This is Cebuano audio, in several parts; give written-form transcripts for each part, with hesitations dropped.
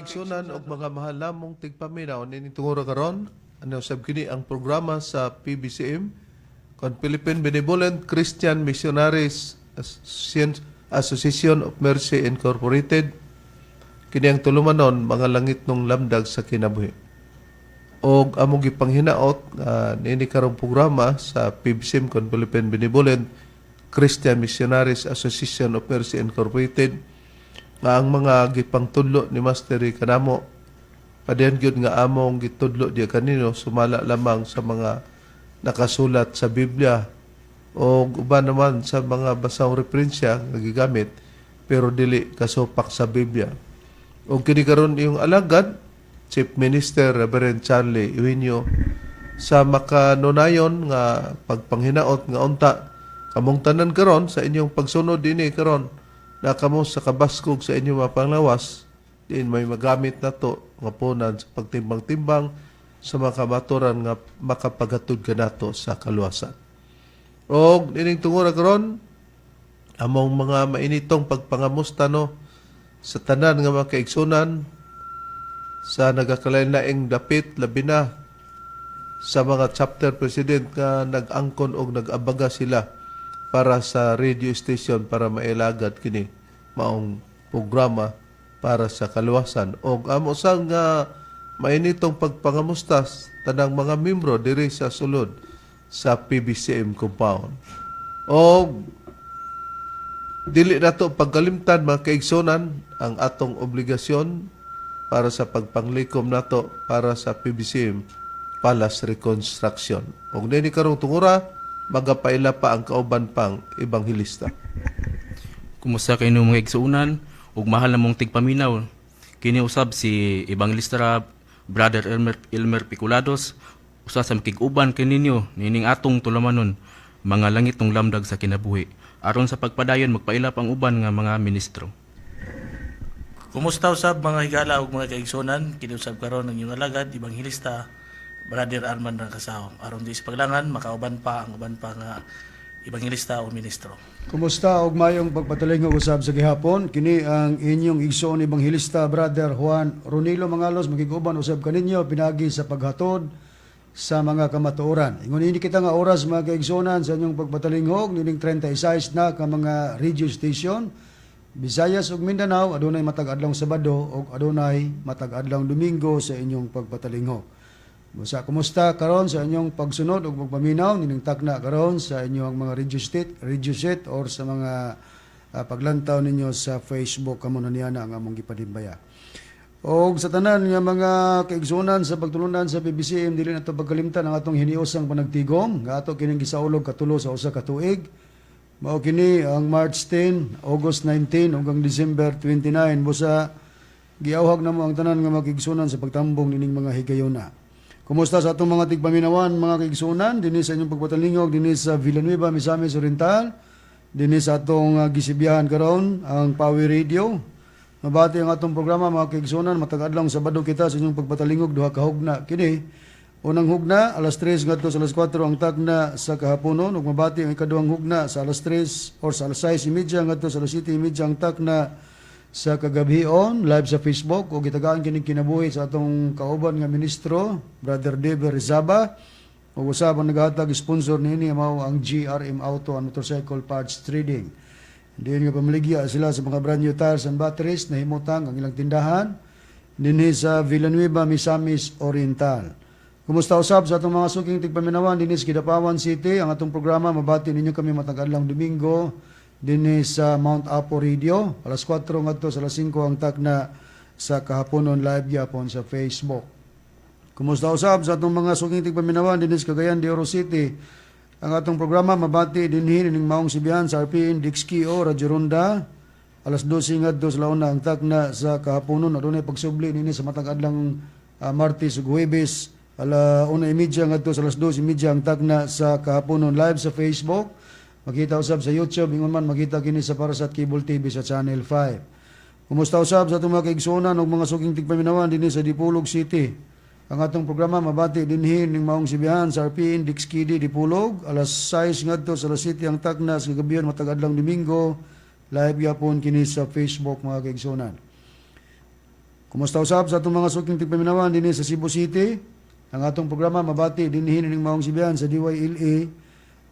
Kaigsunan ug mga mahal namong tigpaminaw, nining tungura karon, ano sab kini ang programa sa PBCM kon Philippine Benevolent Christian Missionaries Association of Mercy Incorporated. Kini ang tulumanon, Mga Langitnong Lamdag sa Kinabuhi. Og among gipanghinaot nga niini karong programa sa PBCM kon Philippine Benevolent Christian Missionaries Association of Mercy Incorporated, nga ang mga gipangtudlo ni Master kanamo, padayon gyud nga among gitudlo diya kanino sumala lamang sa mga nakasulat sa Biblia o uban naman sa mga basang referensya nga gigamit pero dili kasupak sa Biblia. Og kini karon iyong alagad, Chief Minister Reverend Charlie Eugenio, sa makanunayon nga pagpanghinaot nga unta kamong tanan karon sa inyong pagsunod dinhi karon na kamo sa kabaskog sa inyong mga panglawas diin may magamit nato nga punan sa pagtimbang-timbang sa mga kamaturan nga makapaghatod kanato sa kaluwasan. Og nining tungura karon, among mga mainitong pagpangamusta no sa tanan nga mga kaigsunan sa nagakalain-laing dapit, labi na sa mga chapter president nga nag-angkon og nag-abaga sila para sa radio station para mailagad kini maong programa para sa kaluwasan, og amo sa nga mainitong pagpangamusta tanang mga membro diri sa sulod sa PBCM compound. Og dili nato pagkalimtan, mga kaigsunan, ang atong obligasyon para sa pagpanglikom nato para sa PBCM Palace Reconstruction. Og nini karong tungura, magapaila pa ang kauban pang ebanghelista. Kumusta kayo mga igsuunan ug mahal namong tigpaminaw? Kini usab si Evangelista Brother Elmer Piculados, usa sa makig-uban kaninyo nining atong tulumanon, Mga Langitnong Lamdag sa Kinabuhi. Aron sa pagpadayon, magpaila pang uban nga mga ministro. Kumusta usab, mga higala ug mga kaigsunan? Kini usab karon ang inyong alagad, Ebanghelista Brother Arman Rangkasaw. Aron di sa paglangan, makauban pa ang uban pa nga ebanghelista o ministro. Kumusta og mayong pagpatalingog usab sa gihapon? Kini ang inyong igsoon, Ebanghelista Brother Juan Ronilo Mangalos, makig-uban usab kaninyo pinagi sa paghatod sa mga kamatuoran. Ingon ini kita nga oras, mga kaigsuonan, sa inyong pagpatalingog nining 36 na ka mga radio station, Visayas ug Mindanao, adunay matag adlawng Sabado ug adunay matag adlawng Domingo sa inyong pagpatalingog. Busa kumusta karon sa inyong pagsunod ug pagpaminaw nining takna karon sa inyong mga radio set or sa mga paglantaw ninyo sa Facebook? Kamo na niya na ang among gipadimbaya. Og sa tanan nga mga kaigsuonan sa pagtulunan sa PBCM, dili nato pagkalimtan ang atong hiniusang panagtigom nga ato kining gisaulog katulo sa usa ka tuig. Mao kini ang March 10, August 19 ug ang December 29. Busa giawhag namo ang tanan nga mga kaigsuonan sa pagtambong nining mga higayona. Kumusta sa atong mga tigpaminawan, mga kaigsuonan, dinhi sa inyong pagpatalingog dinhi sa Villanueva, Misamis Oriental, dinhi sa atong gisibiyahan karon, ang Pawi Radio. Mabati ang atong programa, mga kaigsuonan, matag adlawng Sabado kita sa inyong pagpatalingog, duha ka hugna kini. Unang hugna alas 3 ngadto sa alas 4 ang tagna sa kahaponon, ug mabati ang ikaduhang hugna sa alas 3 or sa alas 6:30 ngadto sa alas 7:30 ang takna sa kagabhion, live sa Facebook, ug gitagaan kini kinabuhi sa atong kauban nga ministro, Brother Dever Rizaba, ug usab ang naghatag sponsor niini mao ang GRM Auto and Motorcycle Parts Trading. Diin nga pamaligya sila sa mga brand new tires and batteries na himutang ang ilang tindahan dinhi sa Villanueva, Misamis Oriental. Kumusta usab sa atong mga suking tigpaminawan dinhi sa Kidapawan City? Ang atong programa, mabati ninyo kami matag adlawng Domingo dinhi sa Mount Apo Radio, alas 4 ngadto sa alas 5 ang takna sa kahaponon, live gyapon sa Facebook. Kumusta usab sa atong mga suking tigpaminawan dinhi sa Cagayan de Oro City? Ang atong programa mabati dinhi ning maong sibihan sa RPN Dixkio Radio Ronda, alas 12 ngadto sa launa ang takna sa kahaponon. Adunay pagsubli nini sa matag adlawng Martes ug Huwebes, ala 1:30 ngadto sa alas 2:30 ang takna sa kahaponon, live sa Facebook. Makita usab sa YouTube, ingon man makita kini sa Parasat Cable TV sa Channel 5. Kumusta usab sa atong mga kaigsuonan ug mga suking tigpaminawan dinhi sa Dipolog City? Ang atong programa mabati dinhi ning maong sibihan sa RPN Dixkidi Dipolog, alas 6 ngadto sa alas 7 ang takna sa kagabion matag adlawng Domingo, live gyapon kini sa Facebook, mga kaigsuonan. Kumusta usab sa atong mga suking tigpaminawan dinhi sa Cebu City? Ang atong programa mabati dinhi ning maong sibihan sa DYLA.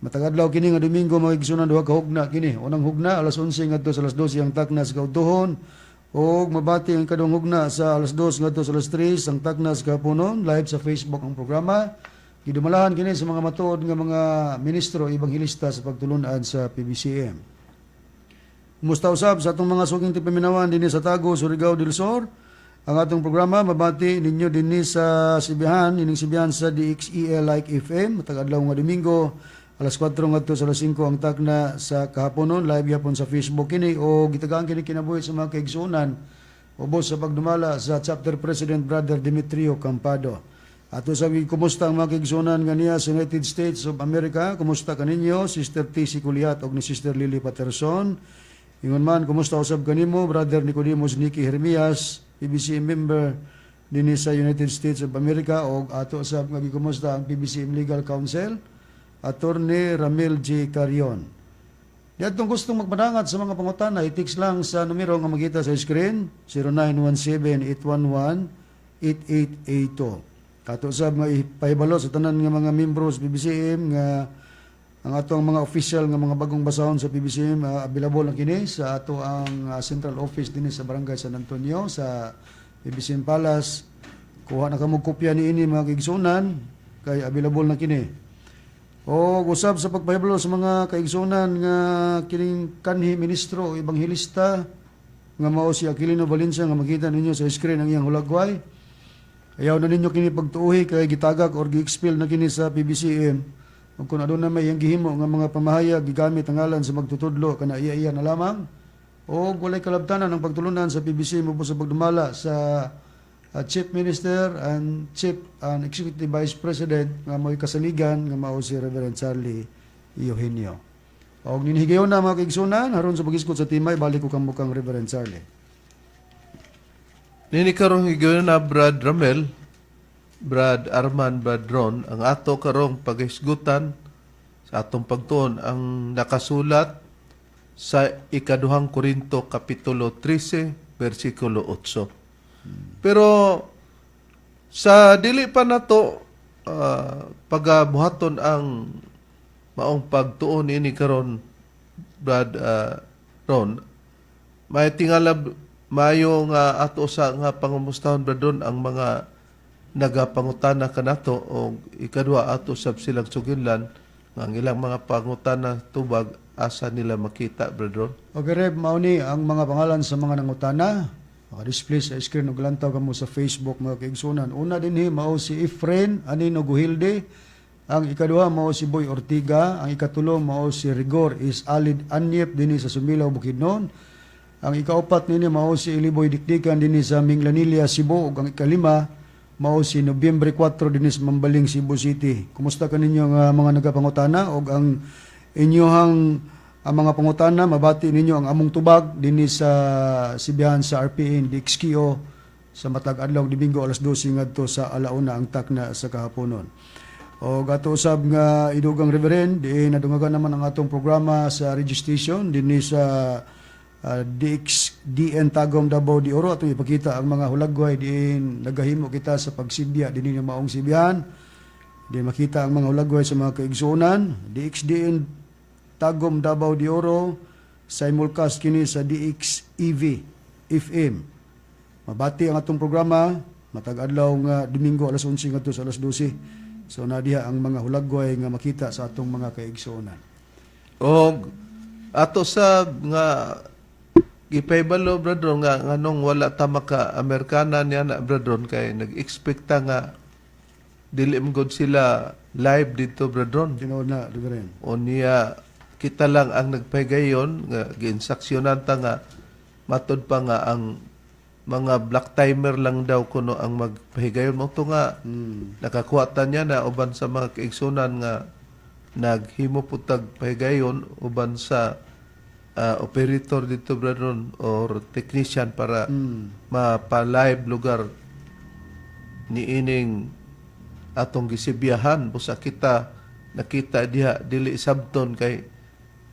Matag adlaw kini nga Domingo, mga igsunan, duha ka hugna kini. Unang hugna alas 11 ngadto sa alas 12 ang takna sa kaudtohon. Og mabati ang ikaduhang hugna sa alas 2 ngadto sa alas 3 ang takna sa kahaponon. Live sa Facebook ang programa. Gidumalahan kini sa mga matuod nga mga ministro ebanghelista sa pagtulunan sa PBCM. Kumusta usab sa atong mga suking tigpaminawan dinhi sa Tago, Surigao del Sur? Ang atong programa mabati ninyo dinhi sa Sibihan, ining Sibihan sa DXEL Like FM matag adlaw nga Domingo alas 4 ngadto sa alas 5 ang takna sa kahaponon. Live gyapon sa Facebook kini o gitagaan kini kinabuhi sa mga kaigsuonan ubos sa pagdumala sa Chapter President Brother Demetrio Campado. Ato sa kumusta ang mga kaigsuonan nga niya sa United States of America? Kumusta kaninyo, Sister TC Kuliat og ni Sister Lily Patterson? Ingon man, kumusta usab kanimo, Brother Nicodemus Nicky Hermias, PBCM member dinhi sa United States of America, og ato sab nga gikumusta ang PBCM Legal Counsel, Attorney Ramil G. Carion. Diadtong gustong magpadangat sa mga pangutana, i-text lang sa numero nga makita sa screen, 0917-811-8882. Kato sab nga ipahibalo sa tanan nga mga membro sa PBCM nga ang ato ang mga official nga mga bagong basahon sa PBCM, available na kini sa ato ang central office dinhi sa Barangay San Antonio sa PBCM Palace. Kuha na kamo kopya niini, mga kaigsunan, kay available na kini. O usab sa pagpahibalo sa mga kaigsunan nga kining kanhi ministro o ebanghelista nga mao si Aquilino Valencia nga makita ninyo sa screen ang iyang hulagway. Ayaw na ninyo kini pagtuuhi kay gitagak or gi-expel na kini sa PBCM. Ug kung aduna may iyang gihimo nga mga pamahayag gigamit ang ngalan sa magtutudlo, kana iya-iya na lamang. O walay kalabtanan ang pagtulunan sa PBCM ubos sa pagdumala sa Chief Minister and Chief and Executive Vice President nga mo'y kasaligan nga mao si Reverend Charlie Eugenio. Og ninhigayon na, mga kaigsunan, aron sa pag-iskot sa timay, balik ko kang mukhang Reverend Charlie. Nini karong higayon na, Brad Ramel, Brad Arman, Brad Ron, ang ato karong paghisgutan sa atong pagtuon ang nakasulat sa Ikaduhang Korinto kapitulo 13 bersikulo 8. Pero sa dili pa nato pagabuhaton ang maong pagtuon ini karon, Brad Ron, may tingalab mayo nga ato sa nga pangumustahon, Brad Ron, ang mga nagapangutana kanato o ikadua ato sab silang suginlan nga ang ilang mga pangutana tubag asa nila makita, Brad Ron. Okay, Rev, mao ni ang mga pangalan sa mga nangutana. Maka-display sa screen ug lantaw kamo sa Facebook, mga kaigsunan. Una dinhi mao si Efren Anino Guhilde. Ang ikaduha mao si Boy Ortiga, ang ikatulo mao si Rigor is Alid Anyep dinhi sa Sumilaw, Bukidnon. Ang ikaupat nini mao si Iliboy Dikdikan dinhi sa Minglanilla, Cebu, ug ang ikalima mao si Nobyembre 4 dinhi sa Mambaling, Cebu City. Kumusta kaninyo nga mga nagapangutana ug ang inyohang ang mga pangutana mabati ninyo ang among tubag dinhi sa Sibihan sa RPN DXQO sa matag adlaw Domingo alas 12 ngadto sa alauna ang takna sa kahaponon. O gato usab nga idugang Reverend, di nadungagan naman ang atong programa sa radio station dinhi sa DXDN Tagum, Davao de Oro. Atong ipakita ang mga hulagway diin nagahimo kita sa pagsibya dinhi nga maong sibihan. Di makita ang mga hulagway sa mga kaigsuonan. DXDN Tagum, Davao de Oro, simulcast kini sa DXEV FM. Mabati ang atong programa matag adlaw nga Domingo alas 11 ngadto sa alas 12. So na diha ang mga hulagway nga makita sa atong mga kaigsuonan. Og ato sa nga gipahibalo, Brad Ron, nga nganong wala ta maka Amerikana niya na, Brad Ron, kay nag-expecta nga dili man gud sila live dito, Brad Ron. Tinuod na, Reverend. O niya kita lang ang nagpahigayon nga giinsaksyonan ta nga matod pa nga ang mga black timer lang daw kuno ang magpahigayon mo to nga nakakuha ta niya na uban sa mga kaigsunan nga naghimo pud tag pahigayon uban sa operator dito, Brad Ron, or technician para mapa-live lugar niining atong gisibiyahan busa kita nakita diha dili sabton kay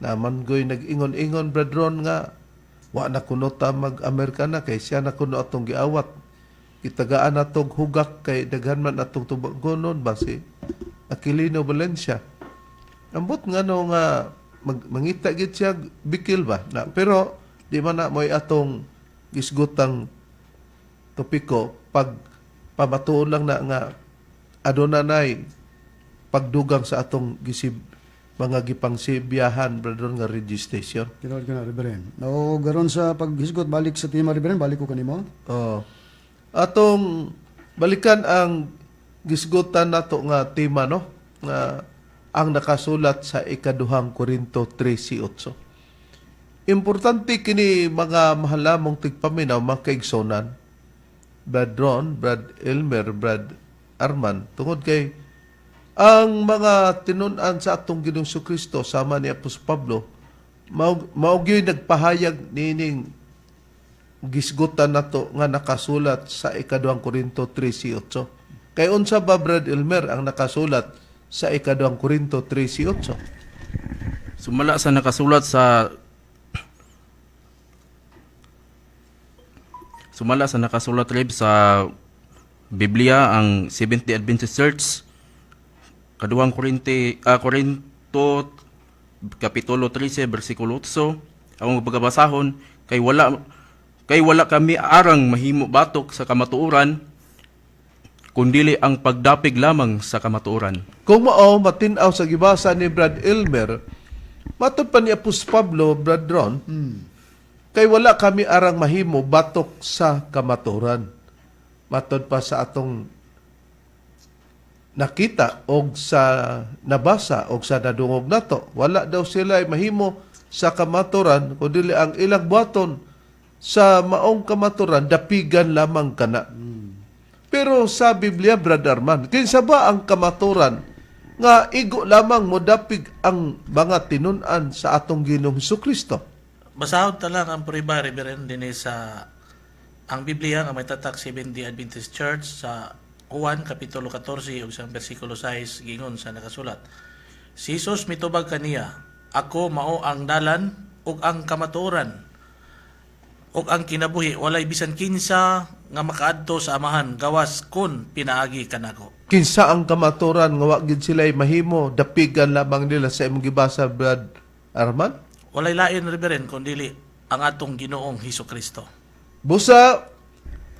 naman goy nag-ingon-ingon, Brad Ron, nga wa na kuno ta mag-Amerikana kay siya na kuno atong giawat. Itagaan natog hugak kay daghan man atong tubagonon ba si Aquilino Valencia. Ambot nga no nga mangita gid siya bikil ba na, pero di man na mo'y atong gisgutang topiko pag pamatuon lang na nga aduna nay pagdugang sa atong gisib mga gipangsibyahan, brother, nga registration. Tinuod ka na, Reverend. No, garon sa paghisgot balik sa tema, Reverend, balik ko kanimo. Oh. Atong balikan ang gisgutan nato nga tema, no, nga ang nakasulat sa Ikaduhang Korinto 13:8. Importante kini, mga mahalamong tigpaminaw, mga kaigsonan. Brad Ron, Brad Elmer, Brad Arman, tungod kay ang mga tinun-an sa atong Ginoong Kristo sama ni Apostol Pablo mao mao gyud nagpahayag niining gisgutan nato nga nakasulat sa Ikaduhang Korinto 13:8. Kay unsa ba, Brad Elmer, ang nakasulat sa Ikaduhang Korinto 13:8? Sumala sa nakasulat, Reb, sa Biblia ang Seventh-day Adventist Church, Kaduhang Korinto kapitulo 13 bersikulo 8, ang pagkabasahon: Kay wala kami arang mahimo batok sa kamatuoran, kundili ang pagdapig lamang sa kamatuoran. Kung mao matin-aw sa gibasa ni Brad Elmer, matod pa ni Apostol Pablo, Brad Ron, kay wala kami arang mahimo batok sa kamatuoran. Matod pa sa atong nakita og sa nabasa og sa nadungog nato, wala daw sila ay mahimo sa kamaturan kundi ang ilang buhaton sa maong kamaturan, dapigan lamang kana. Pero sa Biblia, Brother Arman, kinsa ba ang kamaturan nga igo lamang modapig ang mga tinun-an sa atong Ginoong Kristo? Basahon ta lang ang prueba, Reverend, dinhi sa ang Biblia nga may tatak Seventh-day Adventist Church sa Juan kapitulo 14 ug sa bersikulo 6, gingon sa nakasulat. Si Jesus mitubag kaniya, "Ako mao ang dalan ug ang kamatuoran ug ang kinabuhi, walay bisan kinsa nga makaadto sa Amahan gawas kun pinaagi kanako." Kinsa ang kamaturan nga wa gid sila ay mahimo, dapigan lamang nila sa imong gibasa, Brad Arman? Walay lain, Reverend, kun dili ang atong Ginoong Hesus Kristo. Busa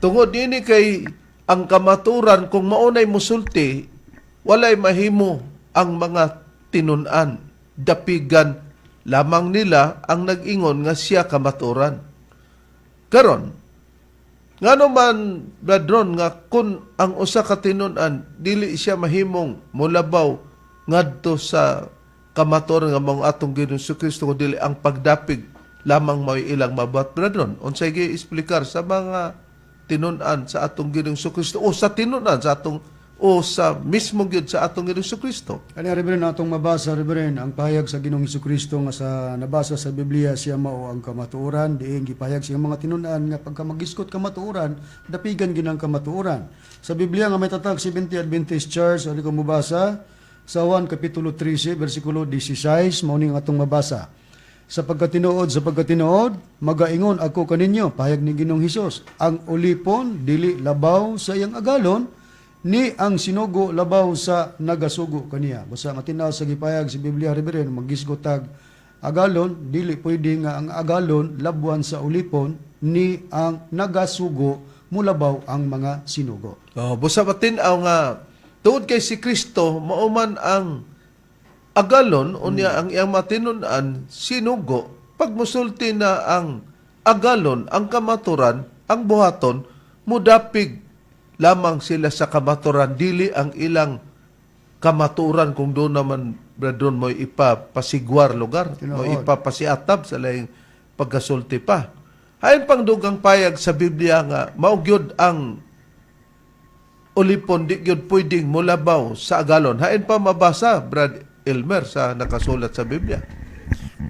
tungod nini kay ang kamaturan kung maunay musulti, walay mahimo ang mga tinun-an, dapigan lamang nila ang nag-ingon nga siya kamaturan. Karon, ngano man, Brad Ron, nga kun ang usa ka tinun-an dili siya mahimong mulabaw ngadto sa kamatuoran nga mao atong Ginoong Kristo kun dili ang pagdapig lamang mao'y ilang mabuhat, Brad Ron? Unsay gi-explicar sa mga tinun-an sa atong Ginoong Kristo o sa tinun-an sa atong o sa mismo gyud sa atong Ginoong Kristo? Kani, Reverend, atong mabasa, Reverend, ang pahayag sa Ginoong Kristo nga sa nabasa sa Biblia, siya mao ang kamatuoran, diin gipahayag sa mga tinun-an nga pagka magisgot kamatuoran, dapigan ginang kamatuoran. Sa Biblia nga may tatag Seventh Adventist Church, ali ko mobasa sa 1 kapitulo 13 bersikulo 16, mao ning atong mabasa. Sa pagkatinuod, magaingon ako kaninyo," pahayag ni Ginoong Hesus, "ang ulipon dili labaw sa iyang agalon, ni ang sinugo labaw sa nagasugo kaniya." Basta matinaw sa gipayag sa Biblia, Reverend, magisgot tag agalon, dili pwede nga ang agalon labuan sa ulipon, ni ang nagasugo mulabaw ang mga sinugo. Oh, busa matin-aw nga tungod kay si Kristo mao man ang agalon, unya ang iyang matinun-an sinugo, pag musulti na ang agalon ang kamaturan, ang buhaton, mudapig lamang sila sa kamaturan, dili ang ilang kamaturan kung doon naman, brethren, mo ipapasigwar lugar mo Tinuod. ipapasiatab sa laing pagkasulti pa. Hain pang dugang payag sa Biblia nga mao gyud ang ulipon di gyud pwedeng mulabaw sa agalon? Hain pa mabasa, Brad Elmer, sa nakasulat sa Biblia.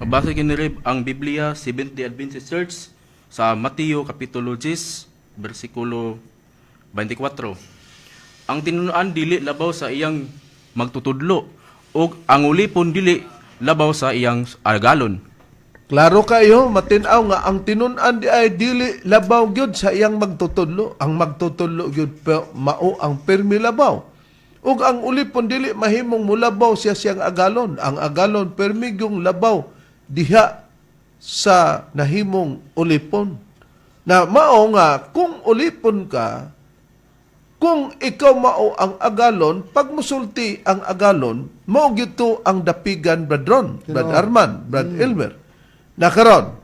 Mabasa kini, Reb, ang Biblia Seventh-day Adventist Church sa Mateo kapitulo 10 bersikulo 24. Ang tinunan dili labaw sa iyang magtutudlo ug ang ulipon dili labaw sa iyang agalon. Klaro kayo, matinaw nga ang tinun-an di ay dili labaw gyud sa iyang magtutudlo. Ang magtutudlo gyud mao ang pirmi labaw. Ug ang ulipon dili mahimong mulabaw siya siyang agalon. Ang agalon pirmi gyung labaw diha sa nahimong ulipon. Na mao nga kung ulipon ka, kung ikaw mao ang agalon, pag musulti ang agalon, mao gyud to ang dapigan, Brad Ron, Brad Arman, Brad Elmer. Nakaron,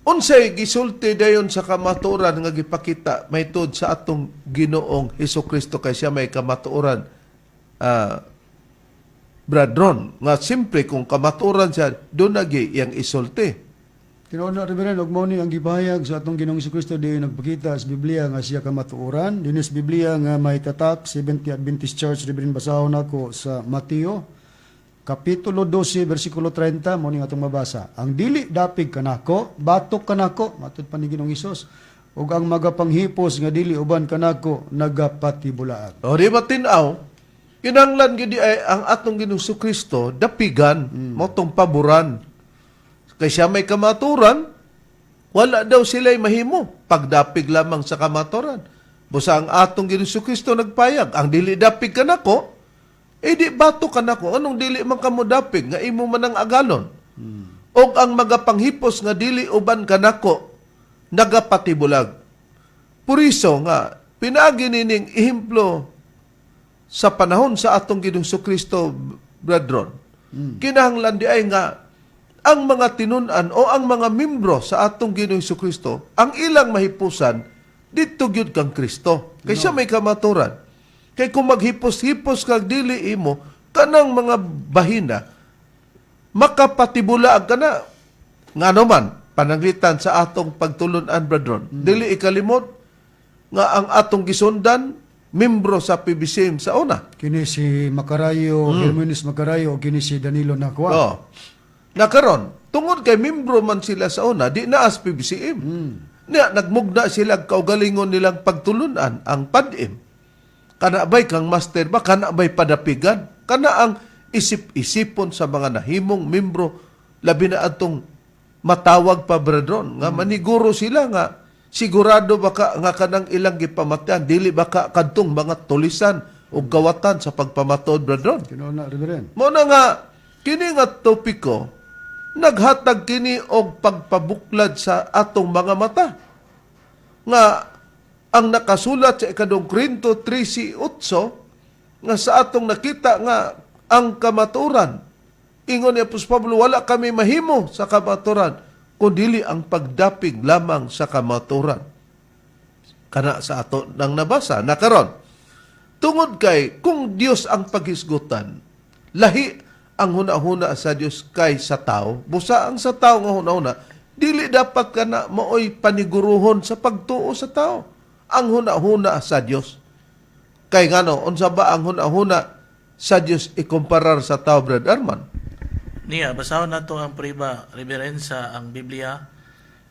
unsay gisulti dayon sa kamatuoran nga gipakita mahitungod sa atong Ginoong Hesus Kristo, kay siya may kamatuoran, Brad Ron, nga simpre kung kamatuoran siya doon nagi iyang isulti? Tinuod na, Reverend, ug mao ni ang gipahayag sa atong Ginoong Kristo di nagpakita sa Biblia nga siya kamatuoran. Dinis Biblia nga may tatak 70 Adventist Church, Reverend, basahon nako sa Mateo Kapitulo 12 versikulo 30, mao ni atong mabasa. "Ang dili dapig kanako, batok kanako," matud pa ni Ginoong Hesus. "Ug ang magapanghipos nga dili uban kanako, nagapatibulaag." O di ba tin-aw, kinahanglan gyud ay ang atong Ginoong Kristo dapigan, mao tong paboran. Kay siya may kamaturan, wala daw sila'y mahimo pagdapig lamang sa kamaturan. Busa ang atong Ginoong Kristo nagpayag, "Ang dili dapig kanako, eh di batok kanako." Anong dili man kamo dapig nga imo man ang agalon? Og ang magapanghipos nga dili uban kanako, nagapatibulag. Puriso nga pinaagi nining ehemplo sa panahon sa atong Ginoong Kristo, Brad Ron. Kinahanglan di ay nga ang mga tinun-an o ang mga membro sa atong Ginoong Kristo, ang ilang mahipusan didto gyud kang Kristo. Kay siya may kamaturan. Kay kung maghipos-hipos kag dili imo kanang mga bahina, makapatibulaag ka na. Ngano man, pananglitan sa atong pagtulunan, Brad Ron, dili ikalimot nga ang atong gisundan, membro sa PBCM sa una. Kini si Macarayo, Herminis Macarayo, kini si Danilo Nakwa. Oh. Nakaron, tungod kay membro man sila sa una, di na as PBCM. Niya, nagmugna sila kaugalingon nilang pagtulunan, ang PADM. Kana ba'y kang master ba? Kana ba'y padapigan? Kana ang isip-isipon sa mga nahimong membro, labi na atong matawag pa, Brad Ron, nga maniguro sila nga sigurado baka nga kanang ilang gipamatian dili baka kadtong mga tulisan o gawatan sa pagpamatuod, Brad Ron. Tinuod na, Reverend. Mao na nga kini nga topiko naghatag kini og pagpabuklad sa atong mga mata nga ang nakasulat sa Ikadong Korinto 13:8 nga sa atong nakita nga ang kamaturan, ingon ni Apostol Pablo, wala kami mahimo sa kamaturan kundili ang pagdapig lamang sa kamaturan kana sa ato nang nabasa nakaron. Tungod kay kung Dios ang paghisgutan, lahi ang hunahuna sa Dios kay sa tao. Busa ang sa tao nga hunahuna, dili dapat kana maoy paniguruhon sa pagtuo sa tao. Ang hunahuna sa Dios. Kay ngano, unsa ba ang hunahuna sa Dios ikumparar sa tao, Brad Arman? Niya, basahon nato ang priba, Reverend, sa ang Biblia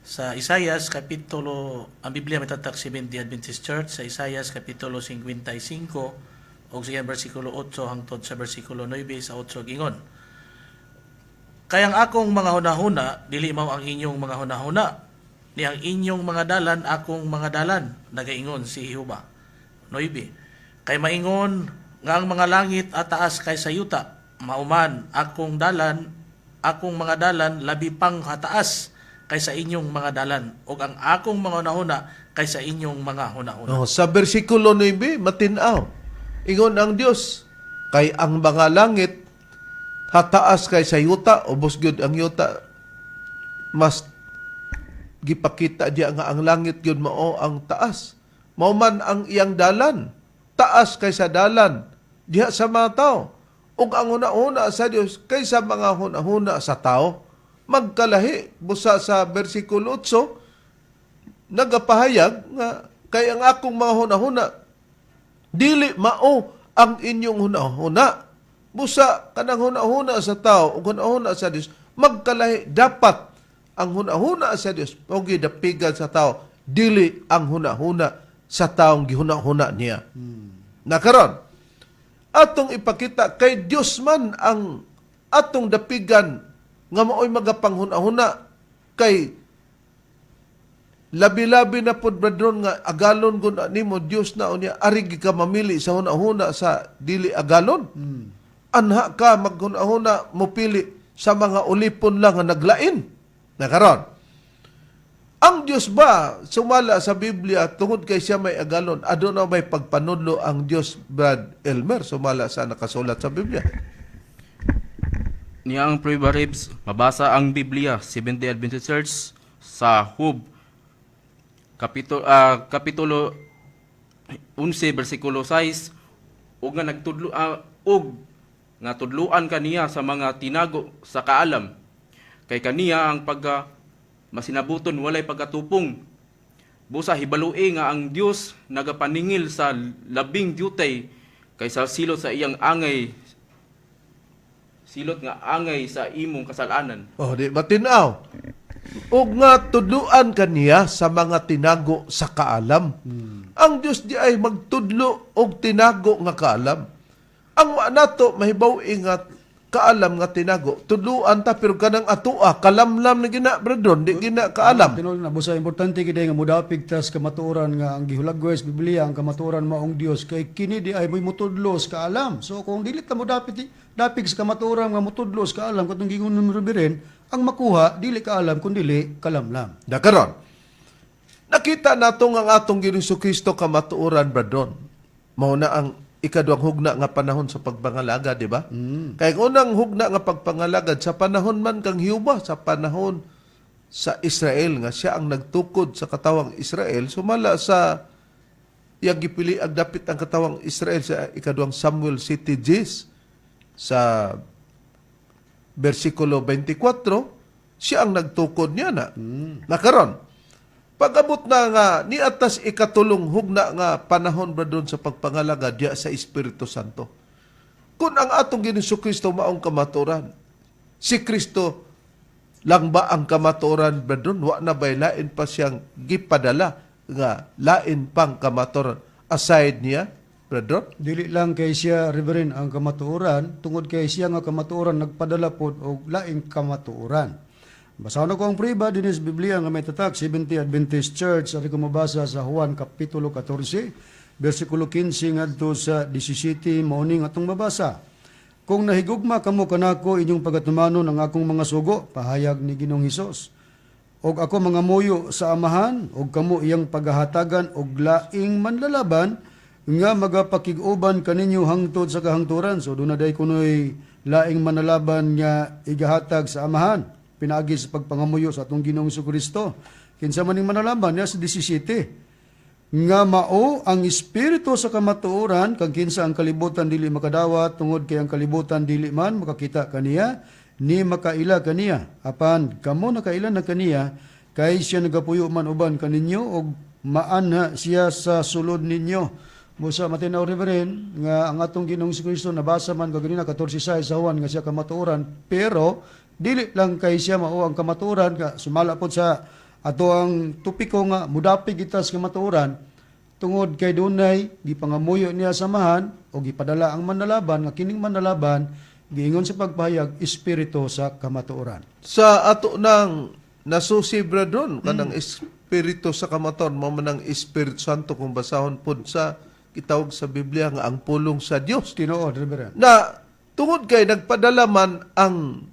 sa Isayas kapitulo, ang Biblia may tatak Seventh Adventist Church, sa Isayas kapitulo 55 og sa bersikulo 8 hangtod sa bersikulo 9. Sa 8 ingon, "Kay ang akong mga hunahuna dili mao ang inyong mga hunahuna, ni ang inyong mga dalan akong mga dalan, nagaingon si Jehova." 9, "Kay maingon nga ang mga langit ataas kaysa yuta, mauman akong dalan, akong mga dalan labi pang hataas kaysa inyong mga dalan, ug ang akong mga hunahuna kaysa inyong mga hunahuna." No, sa bersikulo 9, matinaw. Ingon ang Dios, kay ang mga langit hataas kay sa yuta, ubos gyud ang yuta, mas gipakita diya nga ang langit gyud mao ang taas. Mao man ang iyang dalan, taas kaysa dalan diha sa mga tao. Ug ang hunahuna sa Dios kaysa mga hunahuna sa tao, magkalahi. Busa sa bersikulo 8 nagapahayag nga kay ang akong mga hunahuna dili mao ang inyong hunahuna. Busa kanang hunahuna sa tao ug hunahuna sa Dios magkalahi. Dapat ang hunahuna sa Dios mao gidapigan sa tao, dili ang hunahuna sa taong gihunahuna niya. Nakaron, atong ipakita kay Dios man ang atong dapigan. Nga maoy magapanghuna-huna kay labi-labi na pod, brethren, nga agalon gud nimo Dios na unya ari gi ka mamili sa huna-huna sa dili agalon. Anha ka maghuna-huna mopili sa mga ulipon lang nga naglain. Nakaron. Ang Dios ba sumala sa Biblia, tungod kay siya may agalon, aduna may pagpanudlo ang Dios, Brad Elmer, sumala sa nakasulat sa Biblia? Niya ang prueba, Ribs, mabasa ang Biblia, Seventh-day Adventist Church, sa Hub, kapitulo 11, bersikulo 6, ug nga nagtudlo ug nga tudluan kaniya sa mga tinago sa kaalam, kay kaniya ang pagka masinabuton walay pagkatupong. Busa hibalui nga ang Dios nagapaningil sa labing diutay kaysa silot sa iyang angay, silot nga angay sa imong kasalanan. Oh, di matinaw. Ug nga tudluan kaniya sa mga tinago sa kaalam. Ang Dios di ay magtudlo og tinago nga kaalam. Ang nato mahibaw nga kaalam nga tinago. Tudluan ta pero kanang atoa kalamlam na gina, brethren, di gina kaalam. Tinuod na busa importante gid nga modapig tas kamatuoran nga ang gihulagway sa Biblia ang kamatuoran maong Dios, kay kini di ay mo'y mutudlo sa kaalam. So kung dili ta modapig dapig sa kamatuoran nga mutudlo sa kaalam, katong giingon ni Reverend, ang makuha dili kaalam kun dili kalamlam. Nakaron. Nakita nato nga ang atong Ginoong Kristo kamatuoran, brethren. Mao na ang ikaduhang hugna nga panahon sa pagpangalagad, di ba? Kay ang unang hugna nga pagpangalagad sa panahon man kang Hiuba, sa panahon sa Israel nga siya ang nagtukod sa katawang Israel sumala sa iyang gipili ang dapit ang katawang Israel sa ikaduhang Samuel 7:10 sa versikulo 24, siya ang nagtukod niya na. Nakaron, pag-abot na nga ni atas ikatulong hugna nga panahon, brethren, sa pagpangalagad diya sa Espiritu Santo. Kung ang atong Ginoong Kristo maong kamatuoran, si Kristo lang ba ang kamatuoran, brethren? Wa na bay lain pa siyang gipadala nga lain pang kamatuoran aside niya, brethren? Dili lang kay siya, Reverend, ang kamatuoran, tungod kay siya nga kamatuoran nagpadala pod og laing kamatuoran. Basahon ko ang priba dinhi sa Biblia nga may tatak Seventh Adventist Church. Ari ko mabasa sa Juan kapitulo 14 bersikulo 15 ngadto sa 17, mao ning atong mabasa. "Kung nahigugma kamo kanako, inyong pagatumanon ang akong mga sugo," pahayag ni Ginoong Hesus. "Og ako mangamuyo sa Amahan, og kamo iyang paghahatagan og laing manlalaban nga magapakig-uban kaninyo hangtod sa kahangturan." So duna day kunoy laing manlalaban nga igahatag sa Amahan pinaagi sa pagpangamuyo sa atong Ginoong Kristo. Kinsa man ning manlalaban niya sa 17, "Nga mao ang Espiritu sa kamatuoran, kang kinsa ang kalibutan dili makadawat tungod kay ang kalibutan dili man makakita kaniya ni makaila kaniya. Apan kamo nakaila na kaniya, kay siya nagapuyo man uban kaninyo ug maanha siya sa sulod ninyo." Busa matinaw, Reverend, nga ang atong Ginoong Kristo, nabasa man kaganina 14:6 sa Juan nga siya kamatuoran, pero dili lang kay siya mao ang kamatuoran ka sumala pod sa ato ang topiko nga mudapig kita sa kamatuoran, tungod kay dunay gipangamuyo niya sa Amahan o gipadala ang manlalaban, nga kining manlalaban giingon sa pagpahayag Espiritu sa kamatuoran. Sa ato nang nasusi, brethren, kanang Espiritu sa kamatuoran mao man ang Espiritu Santo kung basahon pod sa gitawag sa Biblia nga ang pulong sa Dios. Tinuod, Reverend. Na tungod kay nagpadala man ang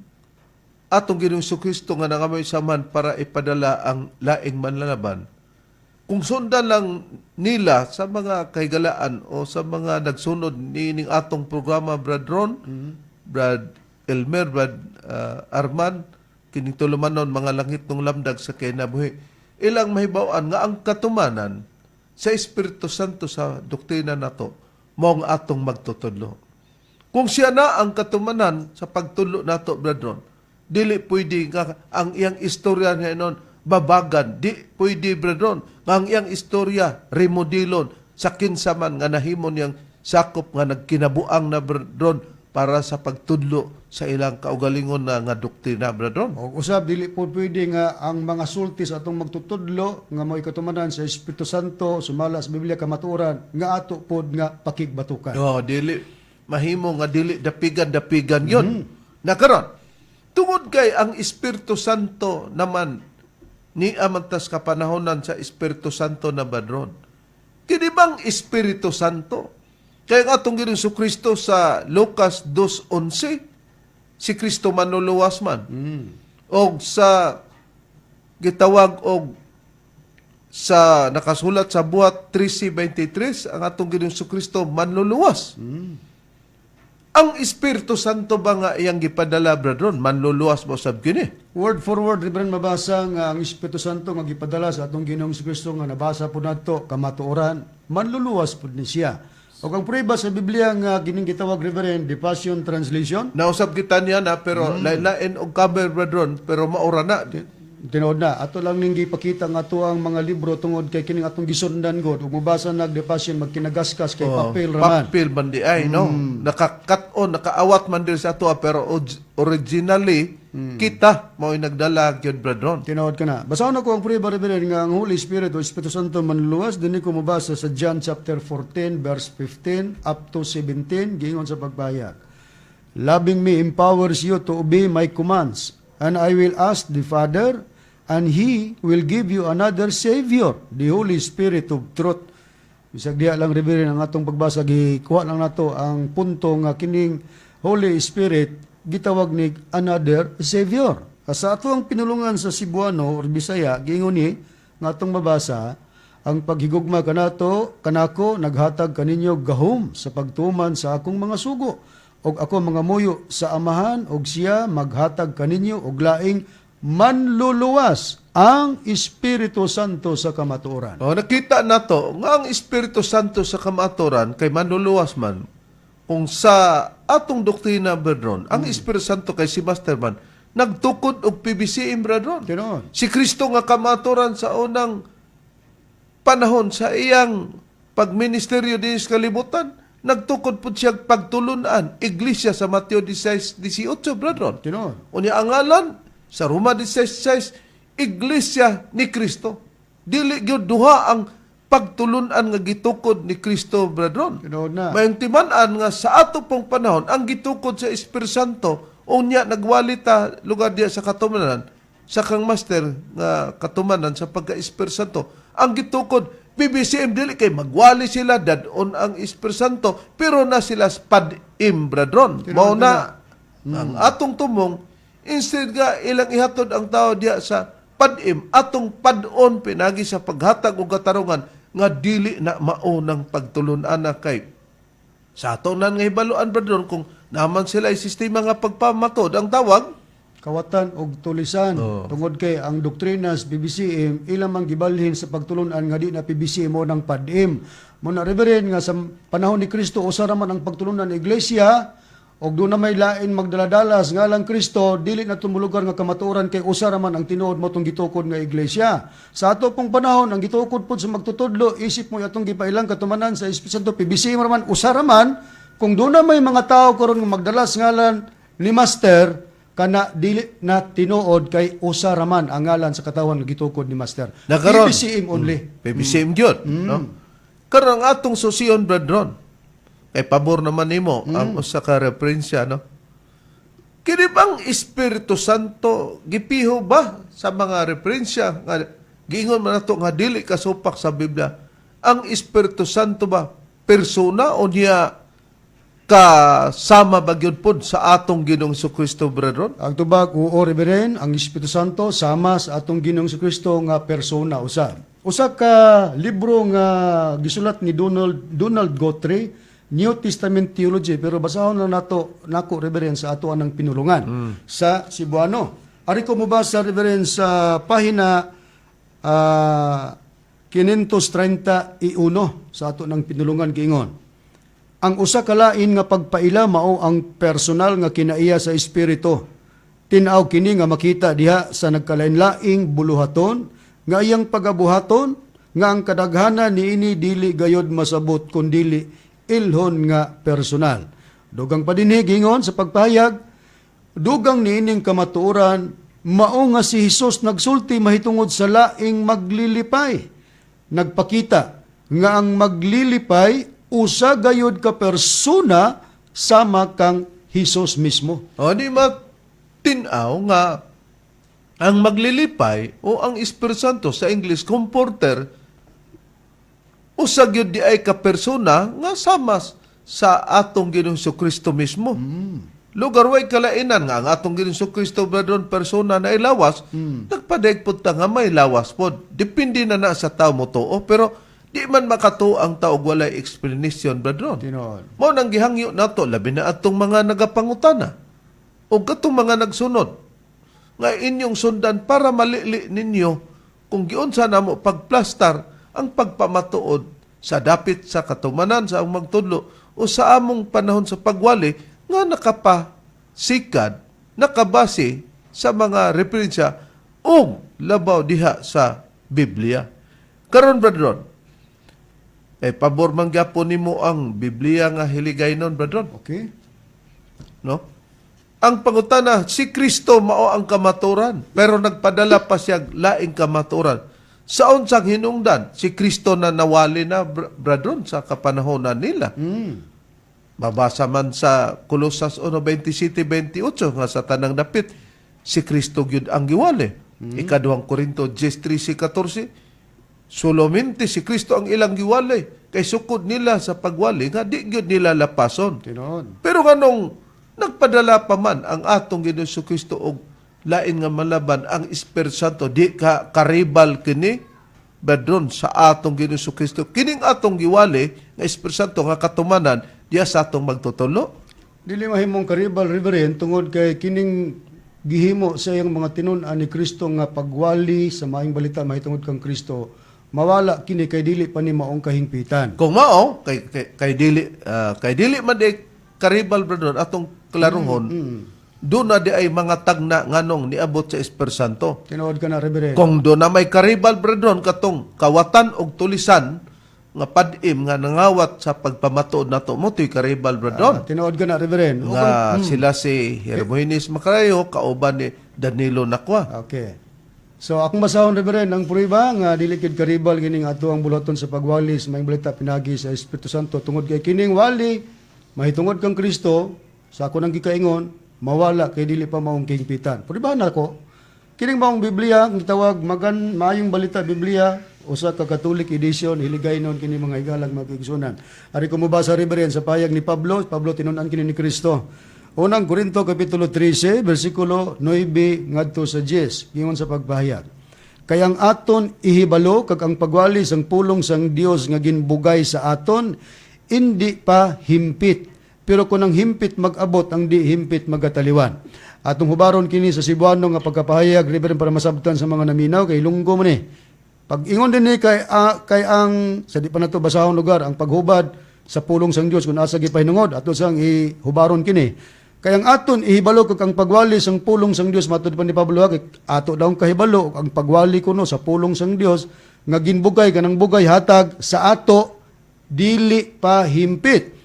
atong Ginoong Kristo nga nangamoy sa man para ipadala ang laing manlalaban, kung sundan lang nila sa mga kahigalaan o sa mga nagsunod niining atong programa, Brad Ron, Brad Elmer, Brad Arman, kining tulumanon mga langitnong lamdag sa kinabuhi, ilang mahibaw-an nga ang katumanan sa Espiritu Santo sa doktrina nato mao ang atong magtutudlo. Kung siya na ang katumanan sa pagtudlo nato, Brad Ron, dili pwede nga ang iyang istorya hinuon babagan, di pwede, Brad Ron, nga ang iyang istorya remodelon sa kinsa man nga nahimo niyang sakop nga nagkinabuang na, Brad Ron, para sa pagtudlo sa ilang kaugalingon na nga doktrina, Brad Ron. Og usab dili po pwede nga ang mga sulti sa atong magtutudlo nga mo'y katumanan sa Espiritu Santo sumala sa Biblia kamatuoran nga ato pod nga pakigbatukan. Oh, dili mahimo nga dili dapigan-dapigan 'yon. Nakaron. Tungod kay ang Espiritu Santo naman ni amantas kapanahonan sa Espiritu Santo na badron. Kini bang Espiritu Santo? Kaya nga atong Ginoong Kristo sa Lucas 2:11, si Kristo manluluwas man. Og sa gitawag og sa nakasulat sa Buhat 13:23, ang atong Ginoong Kristo manluluwas. Ang Espiritu Santo ba nga iyang gipadala, brethren, manluluwas mo sab kini? Word for word, Reverend, mabasa nga ang Espiritu Santo nga gipadala sa atong Ginoong Kristo nga nabasa po nato kamatuoran, manluluwas pud ni siya. Ug ang prueba sa Biblia nga kining gitawag, Reverend, the Passion Translation. Nausab kita niya na, pero lain-lain og cover, brethren, pero maura na. Tinuod na ato lang ning gipakita nga ato ang mga libro tungod kay kining atong gisundan god, ug mobasa nag the Passion magkinagaskas kay papel raman. Papel man di ay, no? Nakakat-on, nakaawat man diri sa ato, pero originally kita mao'y nagdala gyud, brethren. Tinuod ka na. Basahon ako ang prueba, Reverend, nga ang Holy Spirit o Espiritu Santo manluluwas. Dinhi ko mobasa sa John chapter 14 verse 15 up to 17, giingon sa pagpahayag. "Loving me empowers you to obey my commands, and I will ask the Father, and He will give you another Savior, the Holy Spirit of truth." Bisag diha lang, Reverend, ang atong pagbasa, gikuha lang nato ang punto nga kining Holy Spirit gitawag ni another Savior. Sa ato ang pinulungan sa Cebuano or Bisaya, giingon ni nga atong mabasa, "Ang paghigugma kanato kanako naghatag kaninyo gahom sa pagtuman sa akong mga sugo, og ako mangamuyo sa Amahan og siya maghatag kaninyo og laing manluluwas, ang Espiritu Santo sa kamatuoran." Oh, nakita nato nga ang Espiritu Santo sa kamatuoran kay manluluwas man. Kung sa atong doktrina, brethren, ang Espiritu Santo kay si Master man nagtukod og PBCM, brethren. Tinuod. Si Kristo nga kamatuoran sa unang panahon sa iyang pagministeryo din sa kalibutan, nagtukod pud siya pagtulunan iglesia sa Mateo 16:18, brethren. Tinuod. Unya ang ngalan sa Roma 16:6, Iglesia ni Kristo. Dili gyud duha ang pagtulunan nga gitukod ni Kristo, brethren. Tinuod na. Mayong timan-an nga sa ato pong panahon ang gitukod sa Espiritu Santo, unya nagwali ta lugar diya sa katumanan sa kang master nga katumanan sa pagka Espiritu Santo ang gitukod PBCM. Dili kay magwali sila dad-on ang Espiritu Santo, pero na sila pad-im, brethren. Mao na ang atong tumong, instead nga ilang ihatod ang tao diya sa pad-im, atong pad-on pinagi sa paghatag og katarungan nga dili na mao ng pagtulun-an na kay sa ato nan nga hibaluan, brethren, kung naman sila ay sistema nga pagpamatod ang tawag. Kawatan og tulisan tungod kay ang doktrina sa PBCM ilang mang gibalhin sa pagtulunan nga di na PBCM mo ng padim mo na, Reverend, nga sa panahon ni Kristo usa ra man ang pagtulunan ng iglesia og doon na may lain magdaladalas ngalang Kristo, dili na tumulugar nga kamatuoran kay usa ra man ang tinuod mo tong gitukod nga iglesia. Sa ato pong panahon, ang gitukod pod sa magtutudlo isip mo atong gipailang katumanan sa Espiritu Santo, PBCM ra man, usa ra man. Kung doon na may mga tao karon nga magdalas ngalan ni Master, kana dili na tinuod kay usa ra man ang ngalan sa katawan nga gitukod ni Master. Na karon. PBCM only. PBCM gyud, no? Karon ang atong susiyon, brethren, kay pabor naman nimo ang usa ka referensya, no? Kini bang Espiritu Santo gipiho ba sa mga referensya nga giingon man nato nga dili kasupak sa Biblia? Ang Espiritu Santo ba persona o niya kasama ba gyud pod sa atong Ginoong Kristo, brethren? Ang tubag, oo, Reverend, ang Espiritu Santo sama sa atong Ginoong Kristo nga persona usab. Usa ka libro nga gisulat ni Donald Donald Guthrie, New Testament Theology, pero basahon lang nato nako, Reverend, sa ato anang pinulungan sa Cebuano. Ari ko mobasa, Reverend, sa pahina 531 sa ato ng pinulungan, giingon. "Ang usa ka lain nga pagpaila mao ang personal nga kinaiya sa espiritu. Tin-aw kini nga makita diha sa nagkalain-laing buluhaton nga iyang pagabuhaton, nga ang kadaghanan niini dili gayod masabot kun dili ilhon nga personal." Dugang pa dinhi gingon sa pagpahayag, "Dugang niining kamatuoran mao nga si Hesus nagsulti mahitungod sa laing maglilipay. Nagpakita nga ang maglilipay usa gayod ka persona sama kang Hesus mismo." O di ma Tinaw nga ang maglilipay o ang Espiritu Santo, sa English Comforter, usa gyud di ay ka persona nga sama sa atong Ginoong Kristo mismo. Lugar way kalainan nga ang atong Ginoong Kristo, Brother, persona na ilawas, nagpadaig pod ta nga may lawas pod. Depende na na sa tao mo tuo, pero di man makatuo ang tao og walay explanation, Brother. Tinuod. Mao nang gihangyo nato, labi na atong mga nagapangutana o katong mga nagsunod nga inyong sundan para malili ninyo kung giunsa namo pagplastar ang pagpamatuod sa dapit sa katumanan sa among magtudlo o sa among panahon sa pagwali nga nakapasikad, nakabase sa mga referensya ug labaw diha sa Biblia. Karon, Brother Ron, eh pabor man gyapon nimo ang Biblia nga Hiligaynon, Brother Ron, Okay. no? Ang pangutana, si Kristo mao ang kamaturan, pero nagpadala pa siya laing kamaturan. Sa unsang hinungdan, si Kristo na nawali na, brethren, sa kapanahonan nila. Mabasa man sa Colosas 1:27-28 nga sa tanang dapit, si Kristo gyud ang giwali. Ikaduhang Korinto 10:13-14, solamente si Kristo ang ilang giwali. Kay sukod nila sa pagwali nga di gyud nila lapason. Tinuod. Pero nganong nagpadala pa man ang atong Ginoong Kristo og lain nga malaban ang Espiritu Santo, di ka karibal kini badron sa atong Ginoong Kristo? Kining atong giwali nga Espiritu Santo nga katumanan diya sa atong magtutulo. Dili mahimong karibal, Reverend, tungod kay kining gihimo sa iyang mga tinun-an ni Kristo nga pagwali sa maayong balita mahitungod kang Kristo, mawala kini kay dili pa ni maong kahingpitan. Kung mao kay dili man di karibal, brethren, atong klaruhon, do na di ay mga tagna nganong niabot sa Espiritu Santo. Tinuod ka na, Reverend. Kung do na may karibal, brethren, katong kawatan og tulisan nga padim nga nangawat sa pagpamatuod nato mo to'y karibal, brethren. Ah, tinuod ka na, Reverend. Nga sila si Hermogenes Macarayo kauban ni Danilo Nakwa. Okay. So akong basahon, Reverend, ang prueba nga dili kid karibal kining ato ang buluhaton sa pagwali sa maayong balita pinagi sa Espiritu Santo tungod kay kining wali mahitungod kang Kristo sa ako nang gikaingon mawala kay dili pa maong kahingpitan. Pruebahan nako. Kining maong Biblia ang gitawag magan maayong balita Biblia, usa ka Catholic edition, Hiligaynon kini, mga higalang mga kaigsunan. Ari ko mobasa, Reverend, sa payag ni Pablo. Pablo, tinun-an kini ni Kristo. Unang Korinto kapitulo 13 bersikulo 9 ngadto sa 10, gingon sa pagpahayag. Kay ang aton ihibalo kag ang pagwali sang pulong sang Dios nga ginbugay sa aton indi pa himpit. Pero kung ang himpit mag-abot, ang di himpit magataliwan. Atong hubaron kini sa Cebuano nga pagkapahayag, Reverend, para masabtan sa mga naminaw kay Ilonggo man ni. Pag ingon din ni kay ang sa di pa nato basahon lugar ang paghubad sa pulong sang Dios kung asa gipahinungod, ato sang ihubaron kini. Kay ang aton ihibalo kag ang pagwali sang pulong sang Dios, matud pa ni Pablo kay ato daw ang kahibalo ang pagwali kuno sa pulong sang Dios nga ginbugay kanang bugay hatag sa ato dili pa himpit.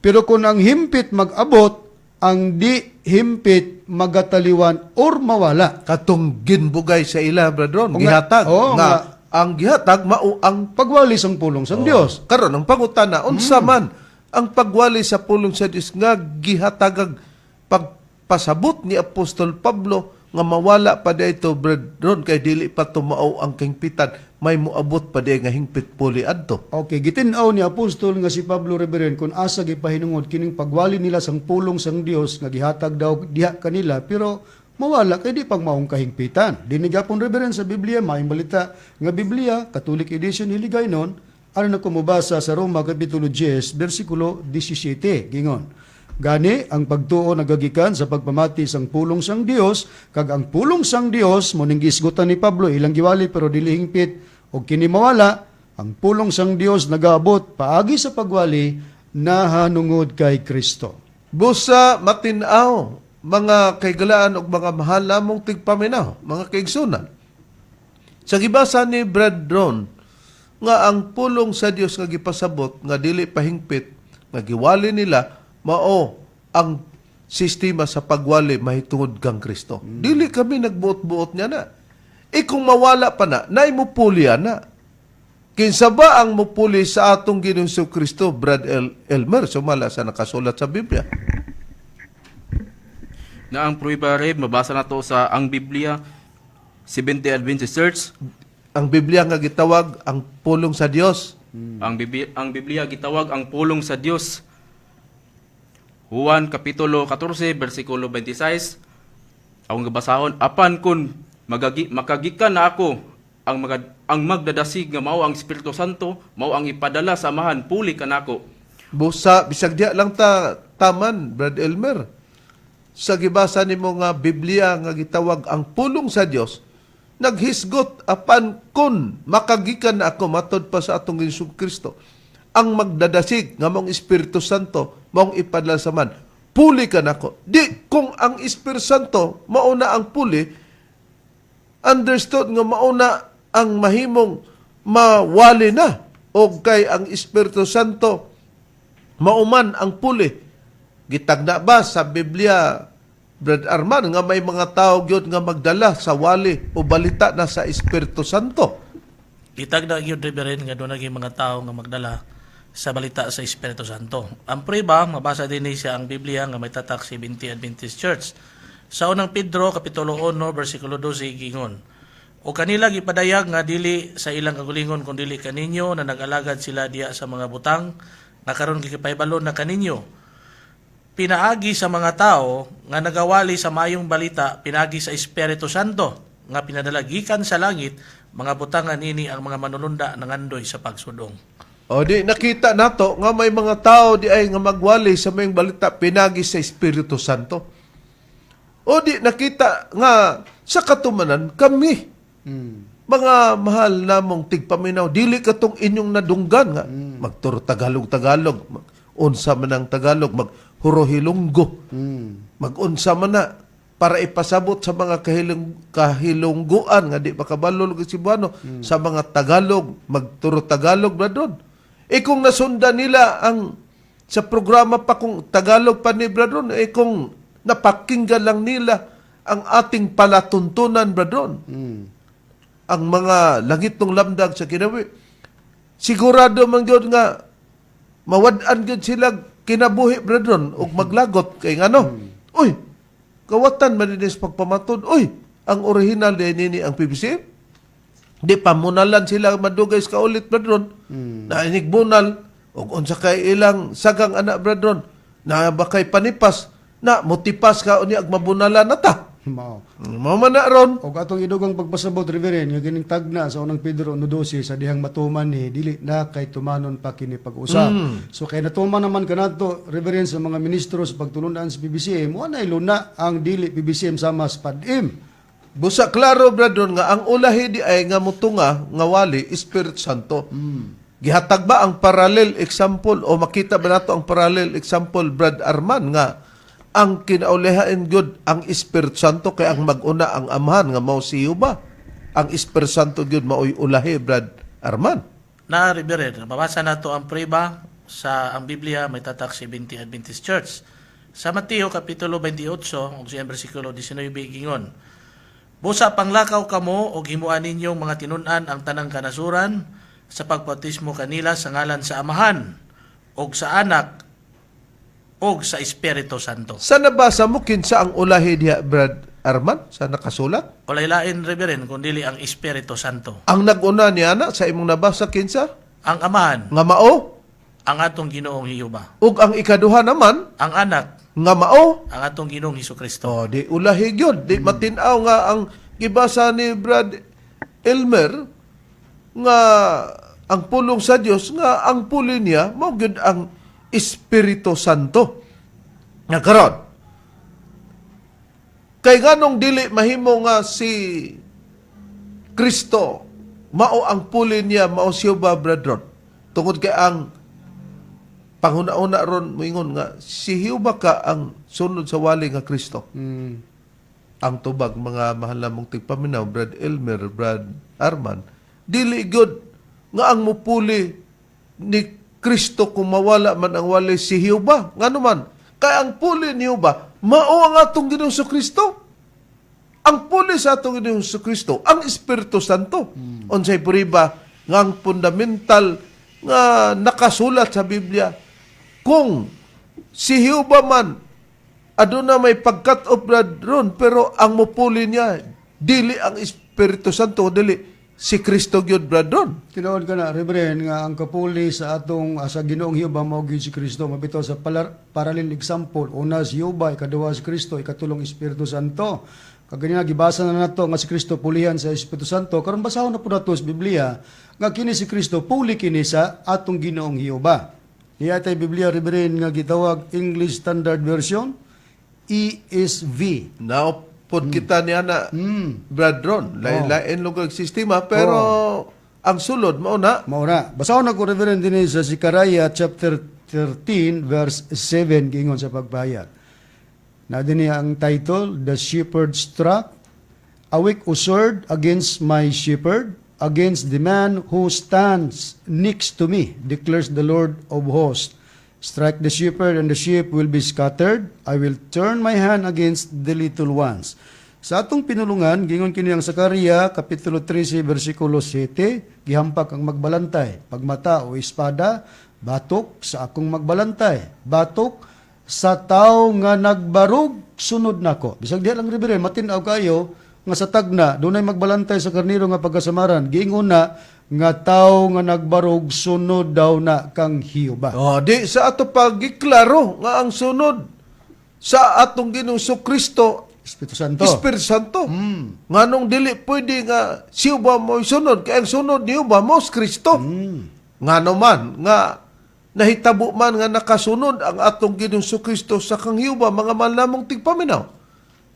Pero kung ang himpit mag-abot, ang di himpit magataliwan or mawala. Katong ginbugay sa ila, brethren, O nga- gihatag oo, nga, nga. ang gihatag mao ang pagwali sang pulong sang Dios. Karon ang pangutana, unsa man ang pagwali sa pulong sa Dios nga gihatagag pagpasabot ni Apostol Pablo nga mawala pa dayto, brethren, kay dili pa tumao ang kahingpitan, may moabot pa di nga hingpit puli adto? Okay, gitin-aw ni apostol nga si Pablo, Reverend, kung asa gipahinungod kining pagwali nila sang pulong sang Dios nga gihatag daw diha kanila pero mawala kay di pag maong kahingpitan. Dinhi gapon, Reverend, sa Biblia, maayong balita nga Biblia, Catholic edition, Hiligaynon, ano na kumubasa sa Roma kapitulo 10 bersikulo 17, gingon. Gani ang pagtuo nagagikan sa pagpamati sang pulong sang Dios, kag ang pulong sang Dios mo ning gisgutan ni Pablo, ilang giwali pero dili hingpit og kini mawala. Ang pulong sang Dios nagaabot paagi sa pagwali nahanungod kay Kristo. Busa matin-aw, mga kaigalaan ug mga mahal namong tigpaminaw, mga kaigsunan. Sa gibasa ni Brad Ron nga ang pulong sa Dios nga gipasabot nga dili pahingpit nga giwali nila mao ang sistema sa pagwali mahitungod kang Kristo. Dili kami nagbuot-buot niya na. E kung mawala pa na, naay mupuli na. Kinsa ba ang mupuli sa atong Ginoong Kristo, Brad Elmer, sumala sa nakasulat sa Biblia? Na ang prueba, Rev, mabasa nato sa ang Biblia, Seventh-day Adventist Church. Ang Biblia nga gitawag ang pulong sa Dios. Ang Biblia gitawag ang pulong sa Dios. Juan kapitulo 14 bersikulo 26. Akong gabasahon, apan kun makagikan na ako ang magdadasig nga mao ang Espiritu Santo, mao ang ipadala sa Amahan puli kanako. Busa bisag diya lang ta taman, Brad Elmer. Sa gibasa nimo nga Biblia nga gitawag ang pulong sa Dios, naghisgot apan kun makagikan na ako, matod pa sa atong Hesus Kristo, ang magdadasig nga mong Espiritu Santo maong ipadala sa man puli kanako. Di kung ang Espiritu Santo mao na ang puli, understood nga mauna ang mahimong mawali na o kay ang Espiritu Santo mauman ang puli. Gitagna ba sa Biblia, Brad Arman, nga may mga tao gyud nga magdala sa wali o balita na sa Espiritu Santo? Gitagna gyud, Reverend, nga doon naging mga tao nga magdala sa balita sa Espiritu Santo. Ang prueba, mabasa din ni siya ang Biblia nga may tatak Seventh Adventist Church. Sa unang Pedro kapitulo 1 bersikulo 12 gingon: "O kanila gipadayag nga dili sa ilang kagulingon kun dili kaninyo na nag-alagad sila diya sa mga butang nga karon gipahibalo na kaninyo pinaagi sa mga tao nga nagawali sa mayong balita pinaagi sa Espiritu Santo nga pinadala gikan sa langit, mga butangan nini ang mga manulunda nangandoy sa pagsudong." O di nakita nato nga may mga tao di ay nga magwali sa mayong balita pinagi sa Espiritu Santo. O di nakita nga sa katumanan kami, mga mahal namong tigpaminaw, dili katong inyong nadunggan nga magturo Tagalog Tagalog, mag unsa man ang Tagalog, mag Hurohilonggo, mag-unsa man na para ipasabot sa mga kahilongguan nga di makabalo og Cebuano, sa mga Tagalog, magturo Tagalog na doon. Eh kung nasundan nila ang sa programa pa kung Tagalog pa ni Bradron, eh kung napakinggan lang nila ang ating palatuntunan, Bradron, ang mga langitnong lamdag sa kinabuhi, sigurado man gyud nga mawad-an gyud sila kinabuhi, Bradron, ug maglagot kay ngano? Uy, kawatan man din sa pagpamatod. Uy, ang original din nini ang PBC. Di pamunalan sila madugay sa kaulit, Bradron. Na inigbunal ug unsa kay ilang sagang anak, Bradron, na ba kay panipas na motipas ka unya ag mabunalan na ta. Mao. Mao man na ron. Og atong idugang pagpasabot, Reverend, nga kining tagna sa unang Pedro 1:12 sa dihang matuman ni dili na kay tumanon pa kini pag-usab. So kay natuman naman kanato, Reverend, sa mga ministro sa pagtulunan sa PBCM, wa nay luna ang dili PBCM sama sa PADM. Busa klaro, Bradron, nga ang ulahi di ay nga mutunga nga wali Espiritu Santo. Gihatag ba ang parallel example o makita ba nato ang parallel example, Brad Arman, nga ang kinaulihain gyud ang Espiritu Santo kay ang mag-una ang Amahan nga mao si Jehova? Ang Espiritu Santo gyud maoy ulahi, Brad Arman. Na, Reverend, mabasa nato ang prueba sa ang Biblia may tatak Seventh Adventist Church. Sa Mateo kapitulo 28 ug siyang bersikulo 19 gingon: "Busa panglakaw kamo og himoa ninyong mga tinun-an ang tanang kanasuran sa pagbautismo kanila sa ngalan sa Amahan ug sa Anak ug sa Espiritu Santo." Sa nabasa mo, kinsa ang ulahi diha, Brad Arman, sa nakasulat? Walay lain, Reverend, kun dili ang Espiritu Santo. Ang nag-una niya na sa imong nabasa, kinsa? Ang Amahan, Nga mao ang atong Ginoong Jehova. Ug ang ikaduha naman Ang Anak, nga mao ang atong Ginoong Hesukristo. Oh, di ulahi gyud, di matin-aw nga ang gibasa ni Brad Elmer nga ang pulong sa Dios nga ang puli niya mao gyud ang Espiritu Santo. Nga karon, kay nganong dili mahimo nga si Kristo mao ang puli niya mao siya ba, Brad Ron? Tungod kay ang panghuna-una ron moingon nga si Jehova ka ang sunod sa wali nga Kristo. Ang tubag, mga mahal namong tigpaminaw, Brad Elmer, Brad Arman, dili gyud nga ang mupuli ni Kristo kung mawala man ang wali si Jehova. Ngano man? Kay ang puli ni Jehova mao ang atong Ginoong Kristo. Ang puli sa atong Ginoong Kristo, ang Espiritu Santo. Unsay prueba nga ang fundamental nga nakasulat sa Biblia, kung si Jehova man Aduna may pagkat-off, Brad Ron, pero ang mupuli niya dili ang Espiritu Santo, dili si Kristo gyud, Brad Ron. Tinuod ka na, Reverend, nga ang kapuli sa atong sa Ginoong Hiuba mao gyud si Kristo. Mabitaw sa parallel example, una si Hiuba, ikaduha si Kristo, ikatulong Espiritu Santo. Kaganina gibasa na nato nga si Kristo pulihan sa Espiritu Santo. Karon basahon na po nato sa Biblia nga kini si Kristo puli kini sa atong Ginoong Hiuba. Niya tay Biblia, Reverend, nga gitawag English Standard Version, ESV. Naupod kita niya na, Brad Ron. Lain-lain lugar sistema, pero ang sulod mao na. Mao na. Basahon ako, Reverend, dinhi sa Zechariah chapter 13 verse 7, giingon sa pagpahayag. Na dinhi ang title, The Shepherd's Track. "Awake, O sword, against my shepherd, against the man who stands next to me, declares the Lord of hosts. Strike the shepherd and the sheep will be scattered. I will turn my hand against the little ones." Sa atong pinulungan, gingon kini ang Zakaria, Kapitulo 13, versikulo 7, gihampak ang magbalantay. "Pagmata o espada, batok sa akong magbalantay. Batok sa tao nga nagbarug, sunod nako." Bisag diha lang, Reverend, matin-aw kayo nga sa tagna, dunay magbalantay sa karniro nga pagkasamaran. Giingon na nga tao nga nagbarug, sunod daw na kang Hiuba. Oh, di sa ato pagiklaro nga ang sunod sa atong Ginoong Kristo Espiritu Santo. Espiritu Santo. Nganong dili pwede nga si Uba mo sunod kay ang sunod ni Uba mo si Kristo? Ngano man nga nahitabo man nga nakasunod ang atong Ginoong Kristo sa kang Hiuba, mga mahal namong tigpaminaw?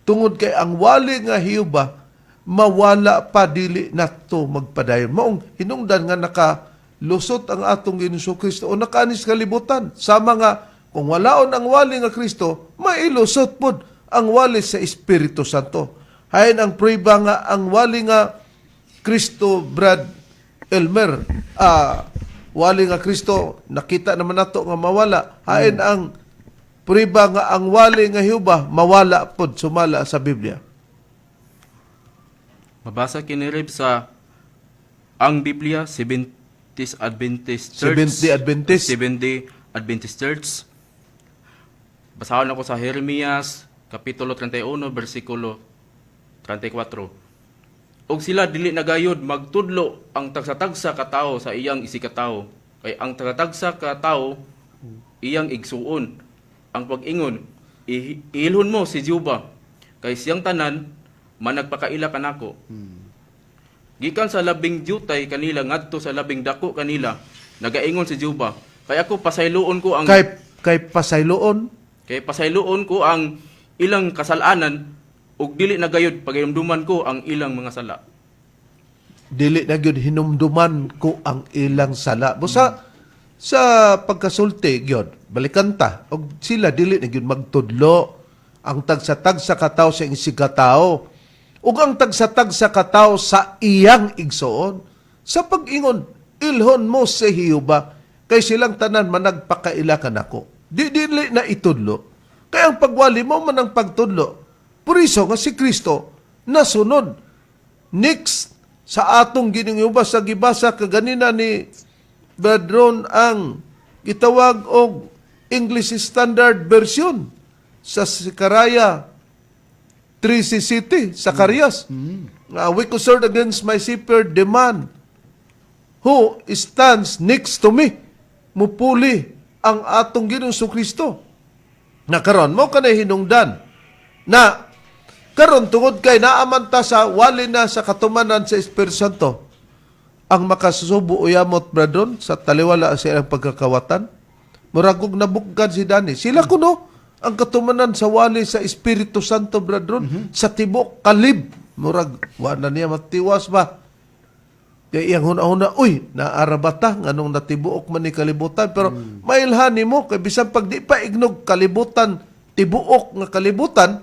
Tungod kay ang wali nga Hiuba mawala pa, dili nato magpadayon. Maong hinungdan nga nakalusot ang atong Ginoong Kristo o nakaanis kalibutan. Sama nga kung walaon ang wali nga Kristo, mailusot pod ang wali sa Espiritu Santo. Hain ang prueba nga ang wali nga Kristo, Brad Elmer, wali nga Kristo, nakita naman nato nga mawala. Hain ang prueba nga ang wali nga Hiuba mawala pod sumala sa Biblia. Mabasa kini, Reb, sa ang Biblia Seventh Adventist Church. Seventh-day Adventist. Seventh-day Adventist Church. Basahon ako sa Jeremias kapitulo 31 bersikulo 34. "Og sila dili na gayod magtudlo ang tagsa-tagsa ka tawo sa iyang isigkatawo, kay ang tagsa-tagsa ka tawo iyang igsuon ang pag-ingon, 'Iilhon mo si Juba, kay siyang tanan managpakaila kanako.' Gikan sa labing jutay kanila ngadto sa labing dako kanila, nagaingon si Juba, kay ako pasayloon ko ang Kay pasayloon. Kay pasayloon ko ang ilang kasalanan ug dili na gayud pagahinumduman ko ang ilang mga sala." Dili na gyud hinumduman ko ang ilang sala. Busa sa pagkasulti gyud, balikan ta og sila dili na gyud magtudlo ang tagsa-tagsa ka tawo sa isigkatawo ug ang tagsa-tagsa ka tawo sa iyang igsoon sa pag-ingon, "Ilhon mo si Hiuba kay silang tanan managpakaila kanako." Di dili na itudlo kay ang pagwali mo man ang pagtudlo. Puriso nga si Kristo nasunod next sa atong Ginoong sa gibasa kaganina ni Brad Ron ang gitawag og English Standard Version sa Zechariah 3 City, Zacarias. Nga, "We concerned against my shepherd, the man who stands next to me." Mupuli ang atong Ginoong Kristo. Na karon mo kanay hinungdan na karon tungod kay naaman ta sa wali na sa katumanan sa Espiritu Santo, ang makasubo uyamot, bradon, sa taliwala sa ilang pagkakawatan, murag og nabugkan si Dani. Sila kuno ang katumanan sa wali sa Espiritu Santo, bradron, sa tibok kalib, murag wa na niya matiwas ba, kay iyang huna-huna, uy, naarabata, nganong natibuok man ni kalibutan. Pero mailhan nimo kay bisan pag di pa ignog kalibutan, tibuok nga kalibutan,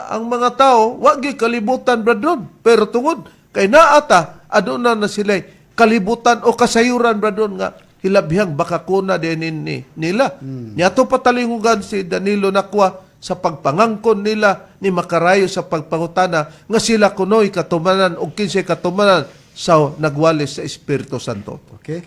ang mga tao, wa gyud kalibutan, bradron. Pero tungod kay naata, aduna na sila kalibutan o kasayuran, bradron, nga hilabhang bakakuna din ni nila. Niadto patalingugan si Danilo Nakwa sa pagpangangkon nila ni makarayo sa pagpangutana nga sila kunoy katumanan o kinsay katumanan sa nagwali sa Espiritu Santo. Okay.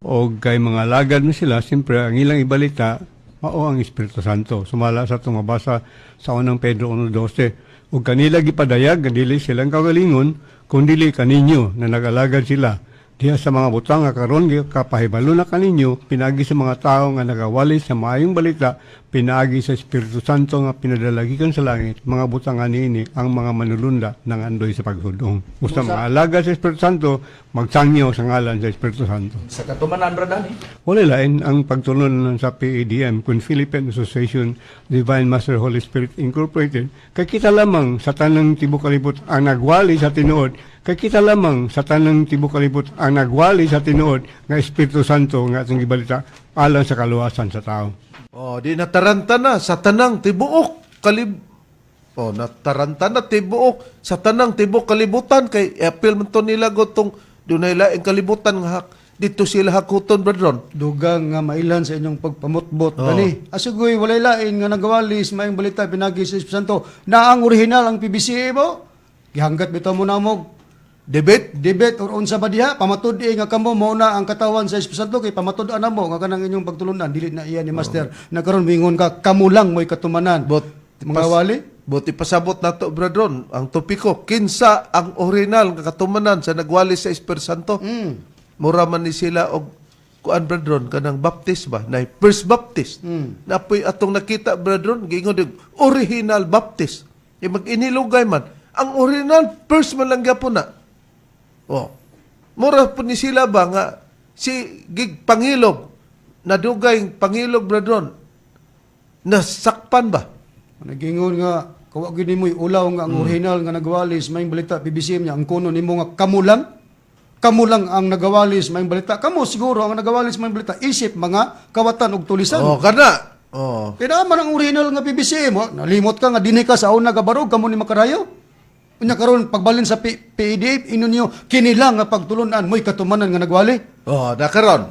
O kay mga lagad mo sila, siyempre ang ilang ibalita, Mao ang Espiritu Santo. Sumala sa atong mabasa sa unang Pedro 1:12. Ug kanila gipadayag nga dili silang kaugalingon kun dili kaninyo na nag-alagad sila diha sa mga butang nga karon kapahibalo na kaninyo pinaagi sa mga tao nga nagawali sa maayong balita pinaagi sa Espiritu Santo nga pinadala gikan sa langit, mga butang nga niini ang mga manulunda nangandoy sa paghudong. Usa mga alagad sa Espiritu Santo magsangyo sa ngalan sa Espiritu Santo. Sa katumanan, Brad Danny. Wala lain ang pagtulon sa PADM kung Philippine Association Divine Master Holy Spirit Incorporated, kay kita lamang sa tanang tibok kalibot ang nagwali sa tinuod, kay kita lamang sa tanang tibok kalibot ang nagwali sa tinuod nga Espiritu Santo nga atong gibalita alang sa kaluwasan sa tao. Oh, di nataranta na sa tanang tibuok kalib. Oh, nataranta na tibuok sa tanang tibuok kalibutan kay appeal man to nila gotong dunay laing kalibutan nga hak dito sila hakuton, brethren. Dugang nga mailhan sa inyong pagpamutbot Oo. kani. Asugoy walay lain nga nagawali sa maayong balita pinagi sa Espiritu Santo na ang orihinal ang PBCA mo. Gihanggat bitaw mo namog Debate. Debate or unsa ba diha, pamatud-i nga kamo mao na ang katawan sa Espiritu Santo, kay pamatud-an mo nga kanang inyong pagtulunan dili na iya ni Master. Na karon mingon ka kamo lang mo'y katumanan. But mga wali. Buti pasabot nato, brethren, ang topiko, kinsa ang original nga katumanan sa nagwali sa Espiritu Santo. Mura man ni sila og kuan, brethren, kanang Baptist ba na First Baptist. Napoy atong nakita, brethren, giingon dig original Baptist. E mag-inilugay man ang original first man lang gyapon na. Oh. Mura po ni sila ba nga si gig pangilog, nadugay pangilog, brethren, nasakpan ba? Nagingon nga kawa gyud nimoy ulaw nga ang orihinal nga nagawali sa maayong balita PBCM niya ang kuno nimo nga kamo lang ang nagawali sa maayong balita, kamo siguro ang nagawali sa maayong balita isip mga kawatan og tulisan. Oh, kana. Oh. Kaya naman ang original nga PBCM, oh, nalimot ka nga dinhi ka sa una gabarog kamo ni makarayo. Unya karon pagbalin sa PEDF ino niyo kini lang nga pagtulunan mo'y katumanan nga nagwali. Oh, nakaron.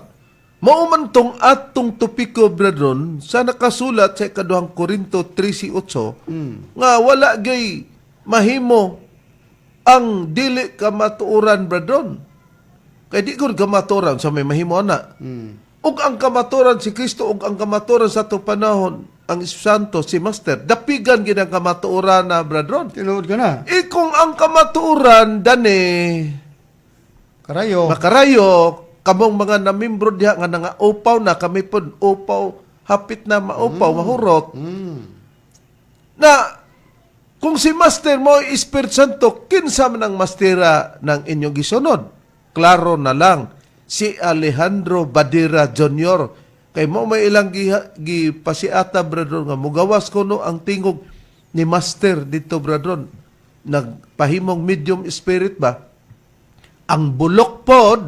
Mao man tong atong topiko, brethren, sa nakasulat sa ikaduhang Korinto 13:8 nga wala gay mahimo ang dili kamatuoran, brethren. Kay di ko kamatuoran sa may mahimo ana. Ug ang kamatuoran si Kristo ug ang kamatuoran sa atong panahon ang Espiritu Santo si Master dapigan gid ang kamatuoran na, brethren. Tinuod ka na. E kung ang kamatuoran dani Karayo. Makarayo, kamong mga namimbro diha nga nangaupaw na, kami pod upaw, hapit na maupaw, mahurot. Na kung si Master mo Espiritu Santo, kinsa man ang mastera ng inyong gisunod? Klaro na lang, si Alejandro Badira Jr. Kay mo may ilang gipasiata, brethren, nga mugawas kuno ang tingog ni Master dito, brethren. Nagpahimong medium spirit ba? Ang bulok pod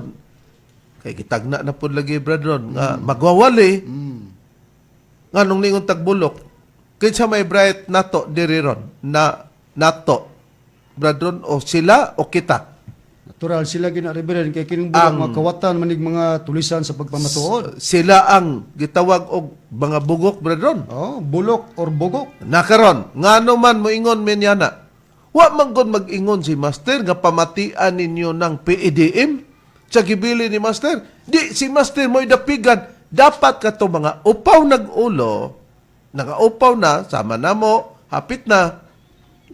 kay gitagna na pod lagi, brethren, nga magwawali. Nga nung ningon tagbulok, kinsa may bright nato diri ron na nato, brethren, o sila o kita? Natural sila gina, Reverend, kay kining bulak mga kawatan manig mga tulisan sa pagpamatuod. Sila ang gitawag og mga bugok, brethren. Oh, bulok or bugok. Nakaron, ngano man moingon minyana? Wa man gud mag-ingon si Master nga pamatian ninyo ng PEDM sa gibili ni Master. Di si Master mo'y dapigan. Dapat kato mga upaw nag-ulo, nangaupaw na, sama na mo, hapit na,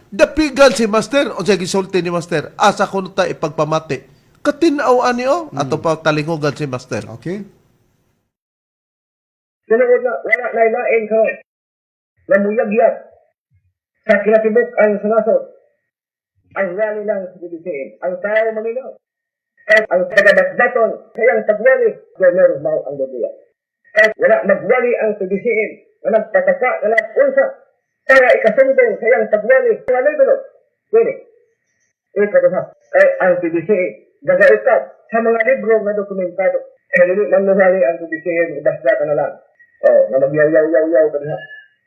dapigan si Master. O siya gisulti ni Master, asa kuno ta ipagpamati. Katinaw ani o, ato pa talingogan si Master. Okay. Tinuod na wala na lain karon nga muyagyag sa kinatibuk ang sanasod ang wali lang sa PBCM. Ang tao maminaw. At ang tagadatdaton sa iyang pagwali, Gomer mao ang Biblia. At wala magwali ang PBCM na nagpataka na nag-unsa para ikasumbong sa iyang pagwali sa libro. Pwede. Ikaduha, kay ang PBCM gagaitab sa mga libro nga dokumentado. Kaya dili man nuhali ang PBCM, basta ka na lang. Oh, nga magyaw-yaw-yaw-yaw ka diha.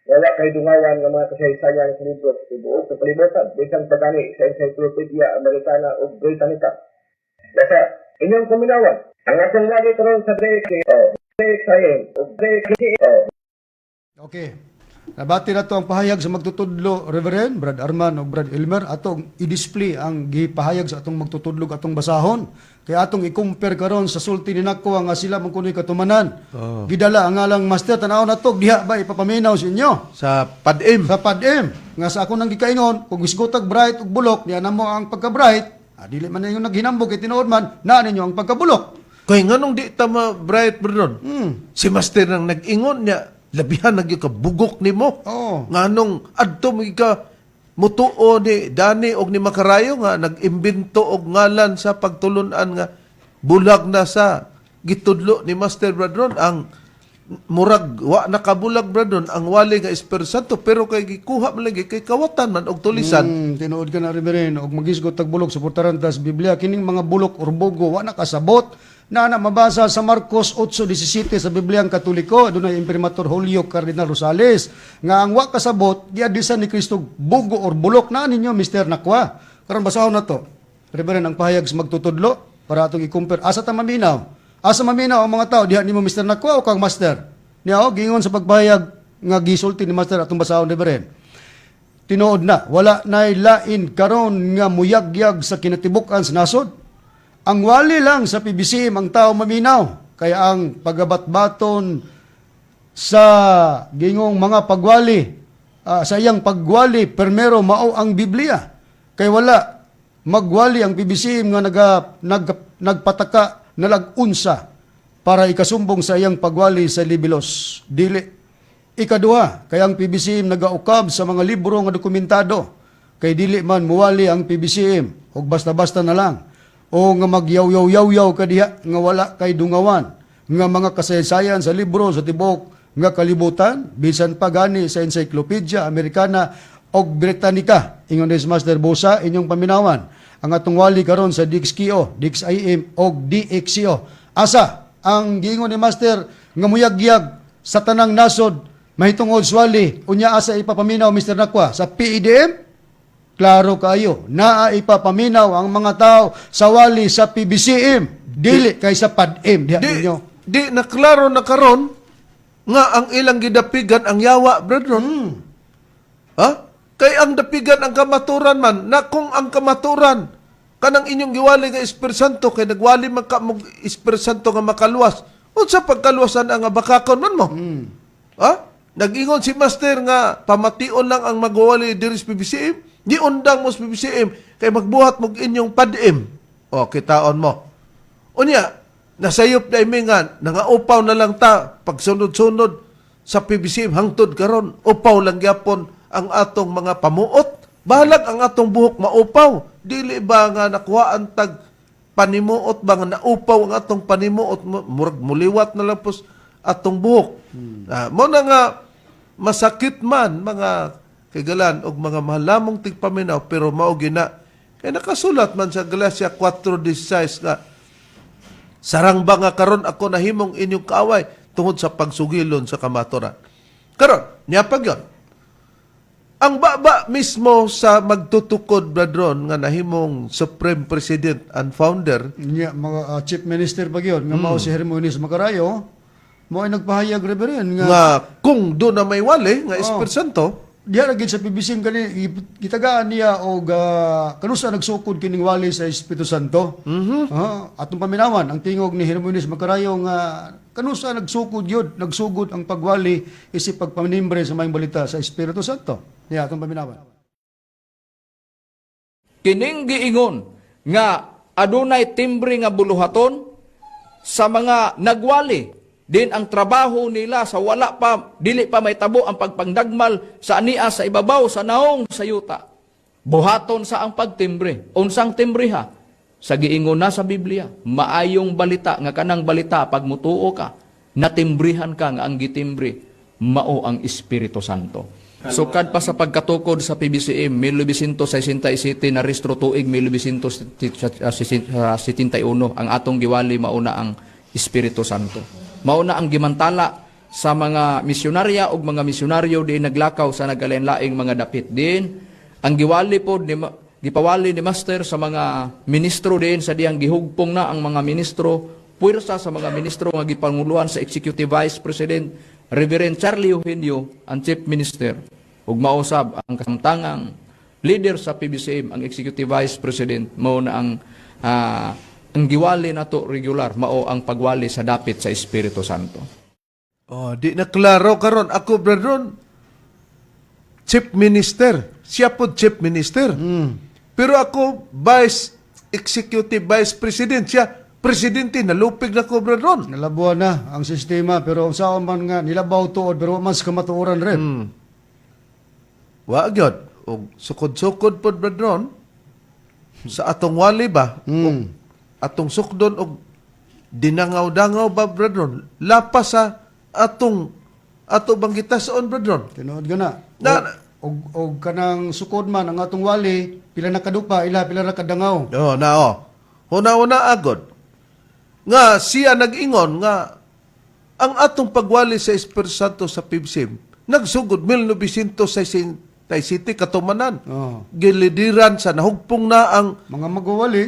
Wala kay dungawan nga mga kasaysayan sa libro sa tibuok sa kalibutan, bisan pa gani sa Encyclopedia Americana ug Britannica. Basta, inyong kuminawan, ang atong lagi karon sa DXIM ug DXIM. Okay. Nabati na to ang pahayag sa magtutudlo, Reverend Brad Arman o Brad Elmer, atong i-display ang gipahayag sa atong magtutudlo atong basahon. Kaya atong i-compare karon sa sulti ni Nakwa nga sila man kuno'y katumanan. Gidala ang ngalang master, tanaw na to, diha ba ipapaminaw sa inyo? Sa PADM. Sa PADM, nga sa ako nang gikaingon, kung isgotag bright ug bulok, diha na mo ang pagka-bright, dili man ninyo naghinambog kay tinuod man, naa ninyo ang pagkabulok. Kay nganong di ta ma bright, Brad? Si Master nang nag-ingon niya, labihan na gyud ka bugok nimo. Oo. Nganong adto mo ka mutuo ni Dani og ni Makarayo nga nag-imbento og ngalan sa pagtulun-an nga bulag na sa gitudlo ni Master Bradron ang murag wa nakabulag, Bradron, ang wali nga Espiritu Santo, pero kay gikuha man lagi kay kawatan man og tulisan. Tinuod ka na, Reverend, og magisgot tag bulok, suportaran ta sa Biblia kining mga bulok or bogo wa nakasabot na na mabasa sa Marcos 8:17 sa Biblia ang Katoliko. Dunay Imprimatur Julio Cardinal Rosales nga ang wa kasabot giadisan ni Kristo bugo or bulok na ninyo, Mr. Nakwa. Karon basahon na to, Reverend, ang pahayag sa magtutudlo para atong i-compare asa ta maminaw. Asa maminaw ang mga tao diha nimo, Mr. Nakwa, o kang Master? Niya o giingon sa pagpahayag nga gisulti ni Master, atong basahon, Reverend. Tinuod na, wala nay lain karon nga muyagyag sa kinatibuk-an sa nasod. Ang wali lang sa PBCM ang tao maminaw. Kaya ang pagabatbaton sa gingong mga pagwali, sa iyang pagwali, permero mao ang Biblia. Kay wala magwali ang PBCM nga nagpataka nalag-unsa para ikasumbong sa iyang pagwali sa libilos. Dili. Ikaduha, kaya ang PBCM nagaukab sa mga libro nga dokumentado. Kay dili man muwali ang PBCM og basta-basta na lang o nga magyaw-yaw-yaw ka diha nga wala kay dungawan nga mga kasaysayan sa libro sa tibuok nga kalibutan, bisan pa gani sa Encyclopedia Americana og Britannica. Ingon ni Master Bosa, inyong paminawan ang atong wali karon sa DXKO, DXIM og DXCO. Asa ang giingon ni Master nga muyagyag sa tanang nasod mahitungod swali? Unya asa ipapaminaw, Mr. Nakwa? Sa PEDM? Klaro kaayo, naa ipapaminaw ang mga tao sa wali sa PBCM, dili kay sa PADM diha Di, ninyo. di na klaro na karon nga ang ilang gidapigan ang yawa, brethren. Ha? Kay ang dapigan ang kamaturan man na kung ang kamaturan kanang inyong giwali nga Espiritu Santo, kay nagwali man ka mong Espiritu Santo nga makaluwas, unsa pagkaluwasan ang abakakon man mo? Ha? Nag-ingon si Master nga pamation lang ang magwali diri sa PBCM. Di undang mo sa PBCM kay magbuhat mo inyong PADM. O kitaon mo. Unya, nasayop na imi nga, nangaupaw na lang ta, pagsunod-sunod sa PBCM, hangtod karon upaw lang gyapon ang atong mga pamuot. Bahalag ang atong buhok maupaw. Dili ba nga nakuhaan tag panimuot ba nga naupaw ang atong panimuot, murag muliwat na lang pos atong buhok. Mo na nga masakit man, mga kagalan og mga mahalamong tigpaminaw, pero mao gina kay nakasulat man sa Galatia 4:16 nga sarang ba nga karon ako nahimong inyong kaaway tungod sa pagsugilon sa kamaturan? Karon, niya pa gyud. Ang baba mismo sa magtutukod, Bradron, nga nahimong Supreme President and Founder. Nya mga chief minister pa gyud nga mao si Hermoines Macarayo mo ay nagpahayag, Reverend, nga Nga kung do na may wali nga Espiritu Santo. Diha ra gid sa PBCM kani gitagaan niya og kanusa nagsukod kining wali sa Espiritu Santo. Atong paminawan ang tingog ni Hermoines Macarayo nga kanusa nagsukod yun, nagsugod ang pagwali isip pagpaminimbre sa maayong balita sa Espiritu Santo. Niya atong paminawan. Kining giingon nga adunay timbre nga buluhaton sa mga nagwali din ang trabaho nila sa wala pa dili pa mahitabo ang pagpangdagmal sa ania sa ibabaw sa naong sa yuta. Buhaton sa ang pagtimbre. Unsang timbre ha? Sa giingon na sa Biblia, maayong balita, nga kanang balita pag mutuo ka, natimbrihan ka nga ang gitimbre mao ang Espiritu Santo. Sukad pa sa pagkatukod sa PBCM 1967, na rehistro tuig 1971, ang atong giwali mauna ang Espiritu Santo. Mauna ang gimantala sa mga misyonarya ug mga misyonaryo di naglakaw sa nagkalain-laing mga dapit din. Ang giwali pod ni gipawali ni Master sa mga ministro din sa diyang gihugpong na ang mga ministro, puwersa sa mga ministro nga gipanguluhan sa Executive Vice President. Reverend Charlie Eugenio ang Chief Minister ug mao sab ang kasamtangang leader sa PBCM, ang Executive Vice President, mao na ang giwali nato regular, mao ang pagwali sa dapit sa Espiritu Santo. Oh, di na klaro karon ako, brethren. Chief Minister. Siya po Chief Minister. Pero ako Vice Executive Vice President siya. Presidente, nalupig na ko, brethren. Nalabuan na ang sistema, pero sa man nga nilabaw tuod pero wa man sa kamatuoran rin. Wa gyud. Og sukod-sukod pod, brethren, sa atong wali ba? Og atong sukdon og dinangaw-dangaw ba, brethren? Lapas sa atong ato bang gitason, brethren? Tinuod gana. Og kanang sukod man ang atong wali, pila na kadupa, ila pila na kadangaw. Oh, na oh. Huna-huna agod. Nga siya nag-ingon nga ang atong pagwali sa Espiritu Santo sa PBCM nagsugod 1967 katumanan. Oh. Gilidiran sa nahugpong na ang Mga magwawali,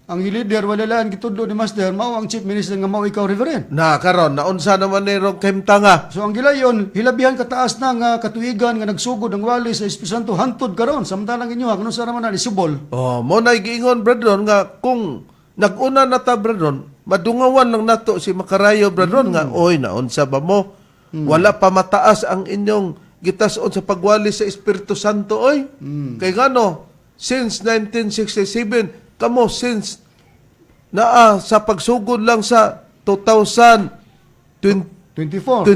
ang leader wala laan gitudlo ni Master, mao ang Chief Minister nga mao ikaw, Reverend. Na karon naunsa naman ni rong kahimtanga. So ang gilayon, hilabihan kataas na nga katuigan nga nagsugod ang wali sa Espiritu Santo hantod karon samtalang inyo kung sa naman na isubol. Oh, mo na giingon, brethren, nga kung nag-una na ta, brethren, madungawan lang nato si Makarayo, brethren, nga oy, naunsa ba mo? Wala pa mataas ang inyong gitason sa pagwali sa Espiritu Santo oy. Kay ngano since 1967 kamo, since naa sa pagsugod lang sa 2024, 24.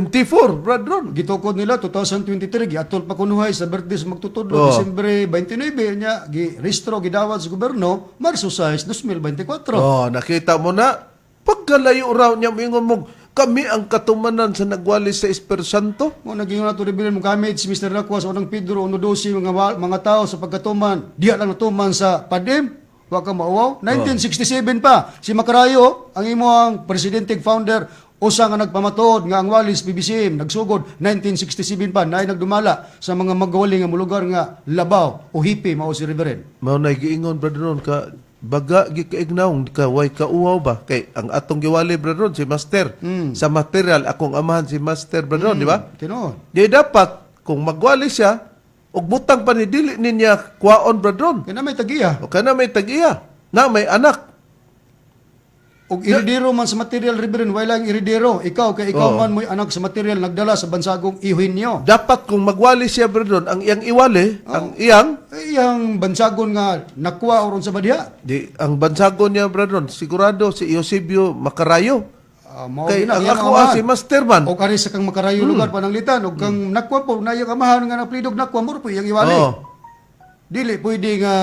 Brethren. Gitukod nila 2023, giatol pa kunuhay sa birthday sa magtutudlo, Disyembre 29 nya gi-rehistro, gidawat sa gobyerno Marso 6, 2024. Oh, nakita mo na pagkalayo raw niya moingon mo kami ang katumanan sa nagwali sa Espiritu Santo. Mo naging nato rin mo gamit si Mr. Nakwa sa unang Pedro 1:12, mga tao sa pagkatuman diha lang natuman sa PADEM, wa ka mauwaw. 1967 pa si Makarayo ang imo ang presidente founder, usa nga nagpamatuod nga ang walis PBCM nagsugod 1967 pa, naay nagdumala sa mga magwali nga molugar nga labaw o hippie, mao si Reverend. Mao na giingon, brother, ka baga gikaignaw ka way kauwaw ba kay ang atong giwali, brother, si Master sa material, akong amahan si Master, brother, di ba? Tinuod. Di dapat kung magwali siya og butang pa ni dili ninya kwaon, brother. Kaya na may tagiya. O kana may tag-iya na may anak. Og iridero man sa material, Reverend, wala lang iridero. Ikaw kay ikaw man mo'y anak sa material nagdala sa bansagong Eugenio. Dapat kung magwali siya, brother, ang iyang iwali, ang iyang Ay, ang bansagon nga nakuha oron sa badya. Di ang bansagon niya, brother, sigurado si Eusebio Makarayo. Mao Kay gina, ang iyang ako amahan. si Master man. O kari sa kang Makarayo lugar pananglitan og kang nakuha po na iyang amahan nga naplidog nakuha mo po iyang iwali. Dili pwede nga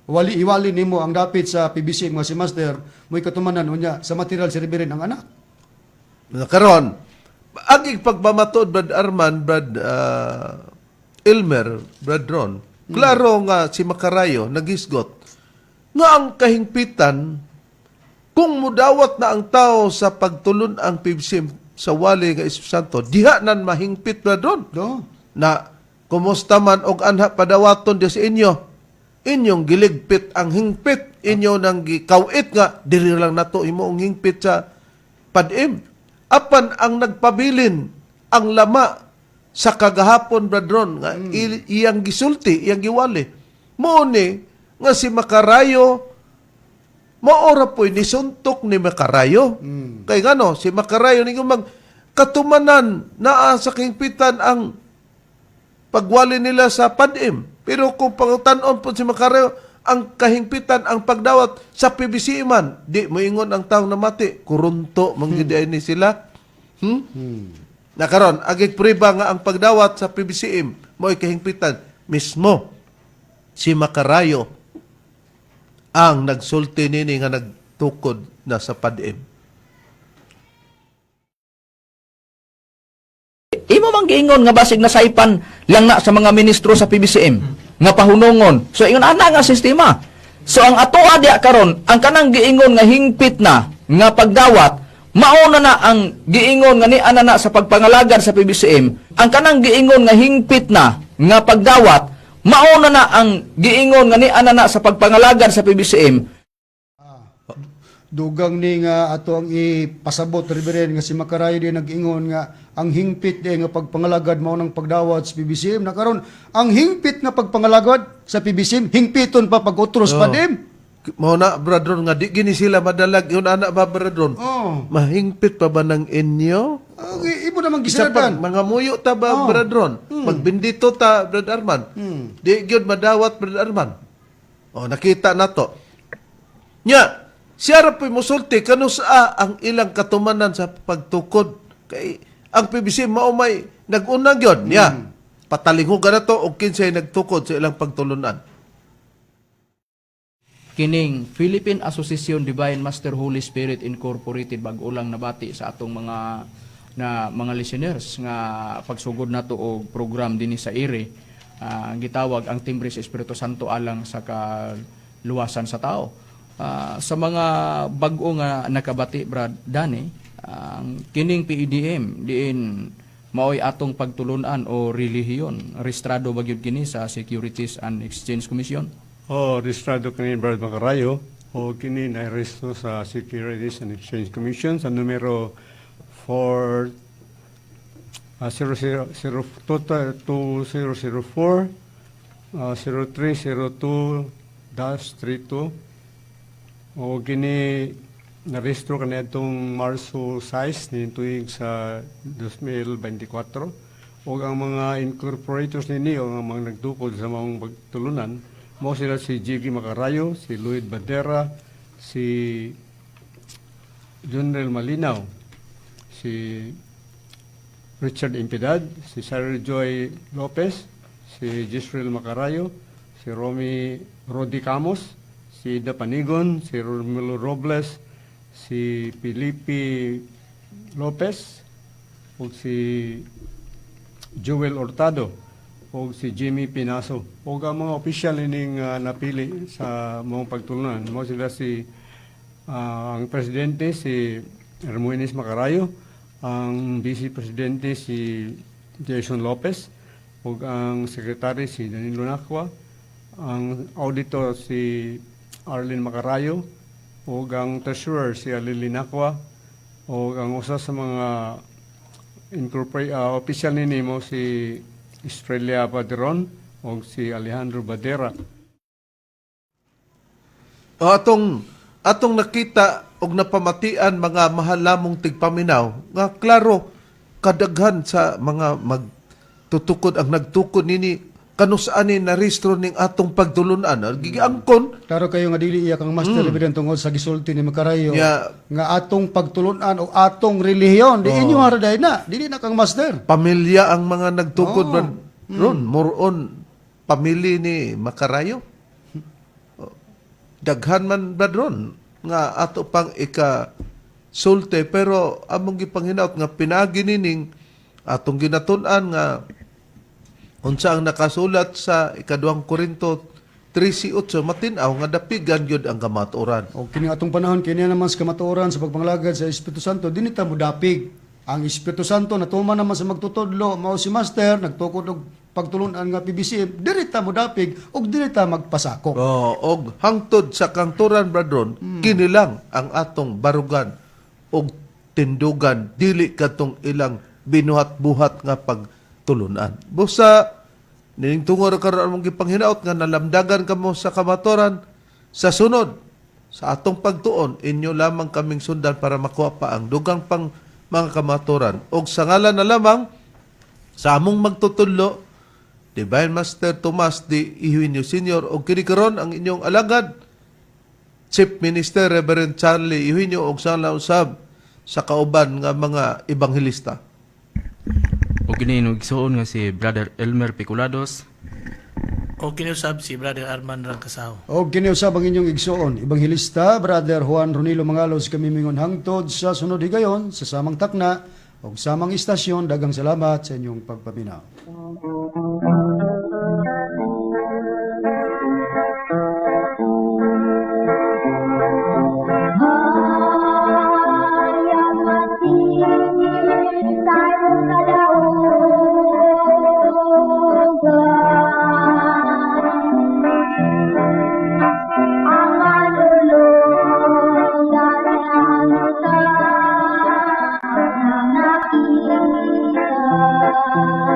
wali iwali nimo ang dapit sa PBC nga si Master mo'y katumanan, unya sa material si Reverend ang anak. Karon, ang pagpamatuod, Brad Arman, Brad Elmer, Brad Ron, klaro nga si Makarayo nagisgot nga ang kahingpitan kung mudawat na ang tao sa pagtulon ang PBCM sa wali nga Espiritu Santo, diha nan mahingpit, Brad Ron. Do. Na kumusta man og anha padawaton Dios inyo, inyong giligpit ang hingpit, inyo nang gikawit nga diri lang nato imo ang hingpit sa PADEM. Apan ang nagpabilin ang lama sa kagahapon, brethren, nga iyang gisulti, iyang giwali mo ni nga si Makarayo maora po'y nisuntok ni Makarayo. Kay ngano, si Makarayo ni mag katumanan naa sa kahingpitan ang pagwali nila sa PADEM. Pero kung pangutanon po si Makarayo, ang kahingpitan, ang pagdawat sa PBC man, di moingon ang taong namati, kurunto, manggidiay ni sila. Nakaron, agig priba nga ang pagdawat sa PBCM, mo'y kahingpitan. Mismo, si Makarayo ang nagsulti nini nga nagtukod na sa PADEM. Imo mang giingon nga basig na saypan lang na sa mga ministro sa PBCM nga pahunongon. So ingon ana nga sistema. So ang atoa diya karon, ang kanang giingon nga hingpit na nga pagdawat, mauna na ang giingon nga ni ana na sa pagpangalagad sa PBCM, ang kanang giingon nga hingpit na nga pagdawat, mauna na ang giingon nga ni ana na sa pagpangalagad sa PBCM. Dugang ni nga ato ang ipasabot, Reverend, nga si Makarayo di nag-ingon nga ang hingpit di nga pagpangalagad mao ng pagdawat sa PBCM na karon ang hingpit nga pagpangalagad sa PBCM hingpiton pa pag-utros pa dim. Mao na, Brad Ron, nga di gini sila madalag yun ana ba, Brad Ron? Oh. Mahingpit pa ba ng inyo? Okay, ibo namang Isa pa, gisiradan. mga muyo ta ba, Oh. Brad Ron? Magbindito ta, Brad Arman. Di gyud madawat, Brad Arman. Oh, nakita na to. Nya, siya ra po'y musulti kanu saa ang ilang katumanan sa pagtukod. Kay ang PBC mao may nag-una gyud niya. Patalinghugan na to og kinsay nagtukod sa ilang pagtulunan. Kining Philippine Association Divine Master Holy Spirit Incorporated, bag-o lang nabati sa atong mga na mga listeners nga pagsugod nato og program dinhi sa ire, ang gitawag ang Timbre sa Espiritu Santo alang sa kaluwasan sa tao. Sa mga bag-o nga nakabati, Brad Dani, ang kining PEDM diin maoy atong pagtulunan o relihiyon, rehistrado ba gyud kini sa Securities and Exchange Commission? O registrado kini, Brad Macarayo, o kini na resto sa Securities and Exchange Commission sa numero 4 00 2004 0302-32 o kini narehistro kaniadtong Marso 6 ni tuig sa 2024 o ang mga incorporators nini o ang mga nagtukod sa mga pagtulunan mo sila si Jiggy Macarayo, si Lloyd Bandera, si Junrel Malinaw, si Richard Impidad, si Sarah Joy Lopez, si Gisrael Macarayo, si Romy Rodi Camos, si Ida Panigon, si Romulo Robles, si Felipe Lopez, ug si Joel Hurtado, ug si Jimmy Pinaso. Ug ang mga opisyal ining napili sa mga pagtulunan. Mo sila si ang presidente si Hermoines Macarayo, ang vice presidente si Jason Lopez, ug ang secretary si Danilo Nacua, ang auditor si Arlene Macarayo, ug ang treasurer si Alili Nacua, ug ang usa sa mga incorporate official nini mo si Estrella Padron o si Alejandro Badera. O atong nakita og napamatian, mga mahal lamong tigpaminaw, nga klaro kadaghan sa mga magtutukod ang nagtukod nini kanusaan ni narehistro ning atong pagtulunan giangkon. Klaro kayo nga dili iya kang Master, Reverend, tungod sa gisulti ni Makarayo nga atong pagtulunan o atong relihiyon di inyo ra dai na dili na kang Master. Pamilya ang mga nagtukod, Brad Ron, more on pamilya ni Makarayo. Oh, daghan man, Brad Ron, nga ato pang ika sulte pero among gipanghinaot nga pinaagi nining atong ginatun-an nga unsa ang nakasulat sa Ikaduhang Korinto 13:8 matin-aw nga dapigan gyud ang kamatuoran. O kini atong panahon kini naman sa kamatuoran sa pagpangalagad sa Espiritu Santo dinhi ta modapig. Ang Espiritu Santo natuman naman sa magtutudlo mao si Master nagtukod og pagtulunan nga PBCM, diri ta modapig ug diri ta magpasakop. Oh, og hangtod sa kangturan, Brad Ron, kini lang ang atong barugan og tindugan, dili kadtong ilang binuhat-buhat nga pagtulunan. Busa nining tungod karon among gipanghinaot nga nalamdagan kamo sa kamatuoran. Sa sunod sa atong pagtuon, inyo lamang kaming sundan para makuha pa ang dugang pang mga kamatuoran. Og sa ngalan na lamang sa among magtutudlo, Divine Master Tomas D. Eugenio Sr. og kini karon ang inyong alagad, Chief Minister Reverend Charlie Eugenio, og sa usab sa kauban nga mga ebanghelista. O kini igsuon nga si Brother Elmer Piculados. O kiniusab si Brother Arman Rangkasaw. Og kini usab ang inyong igsoon, Ebanghelista Brother Juan Ronilo Mangalos, kami mingon hangtod sa sunod higayon sa samang takna og samang istasyon. Daghang salamat sa inyong pagpaminaw. Ang Amen.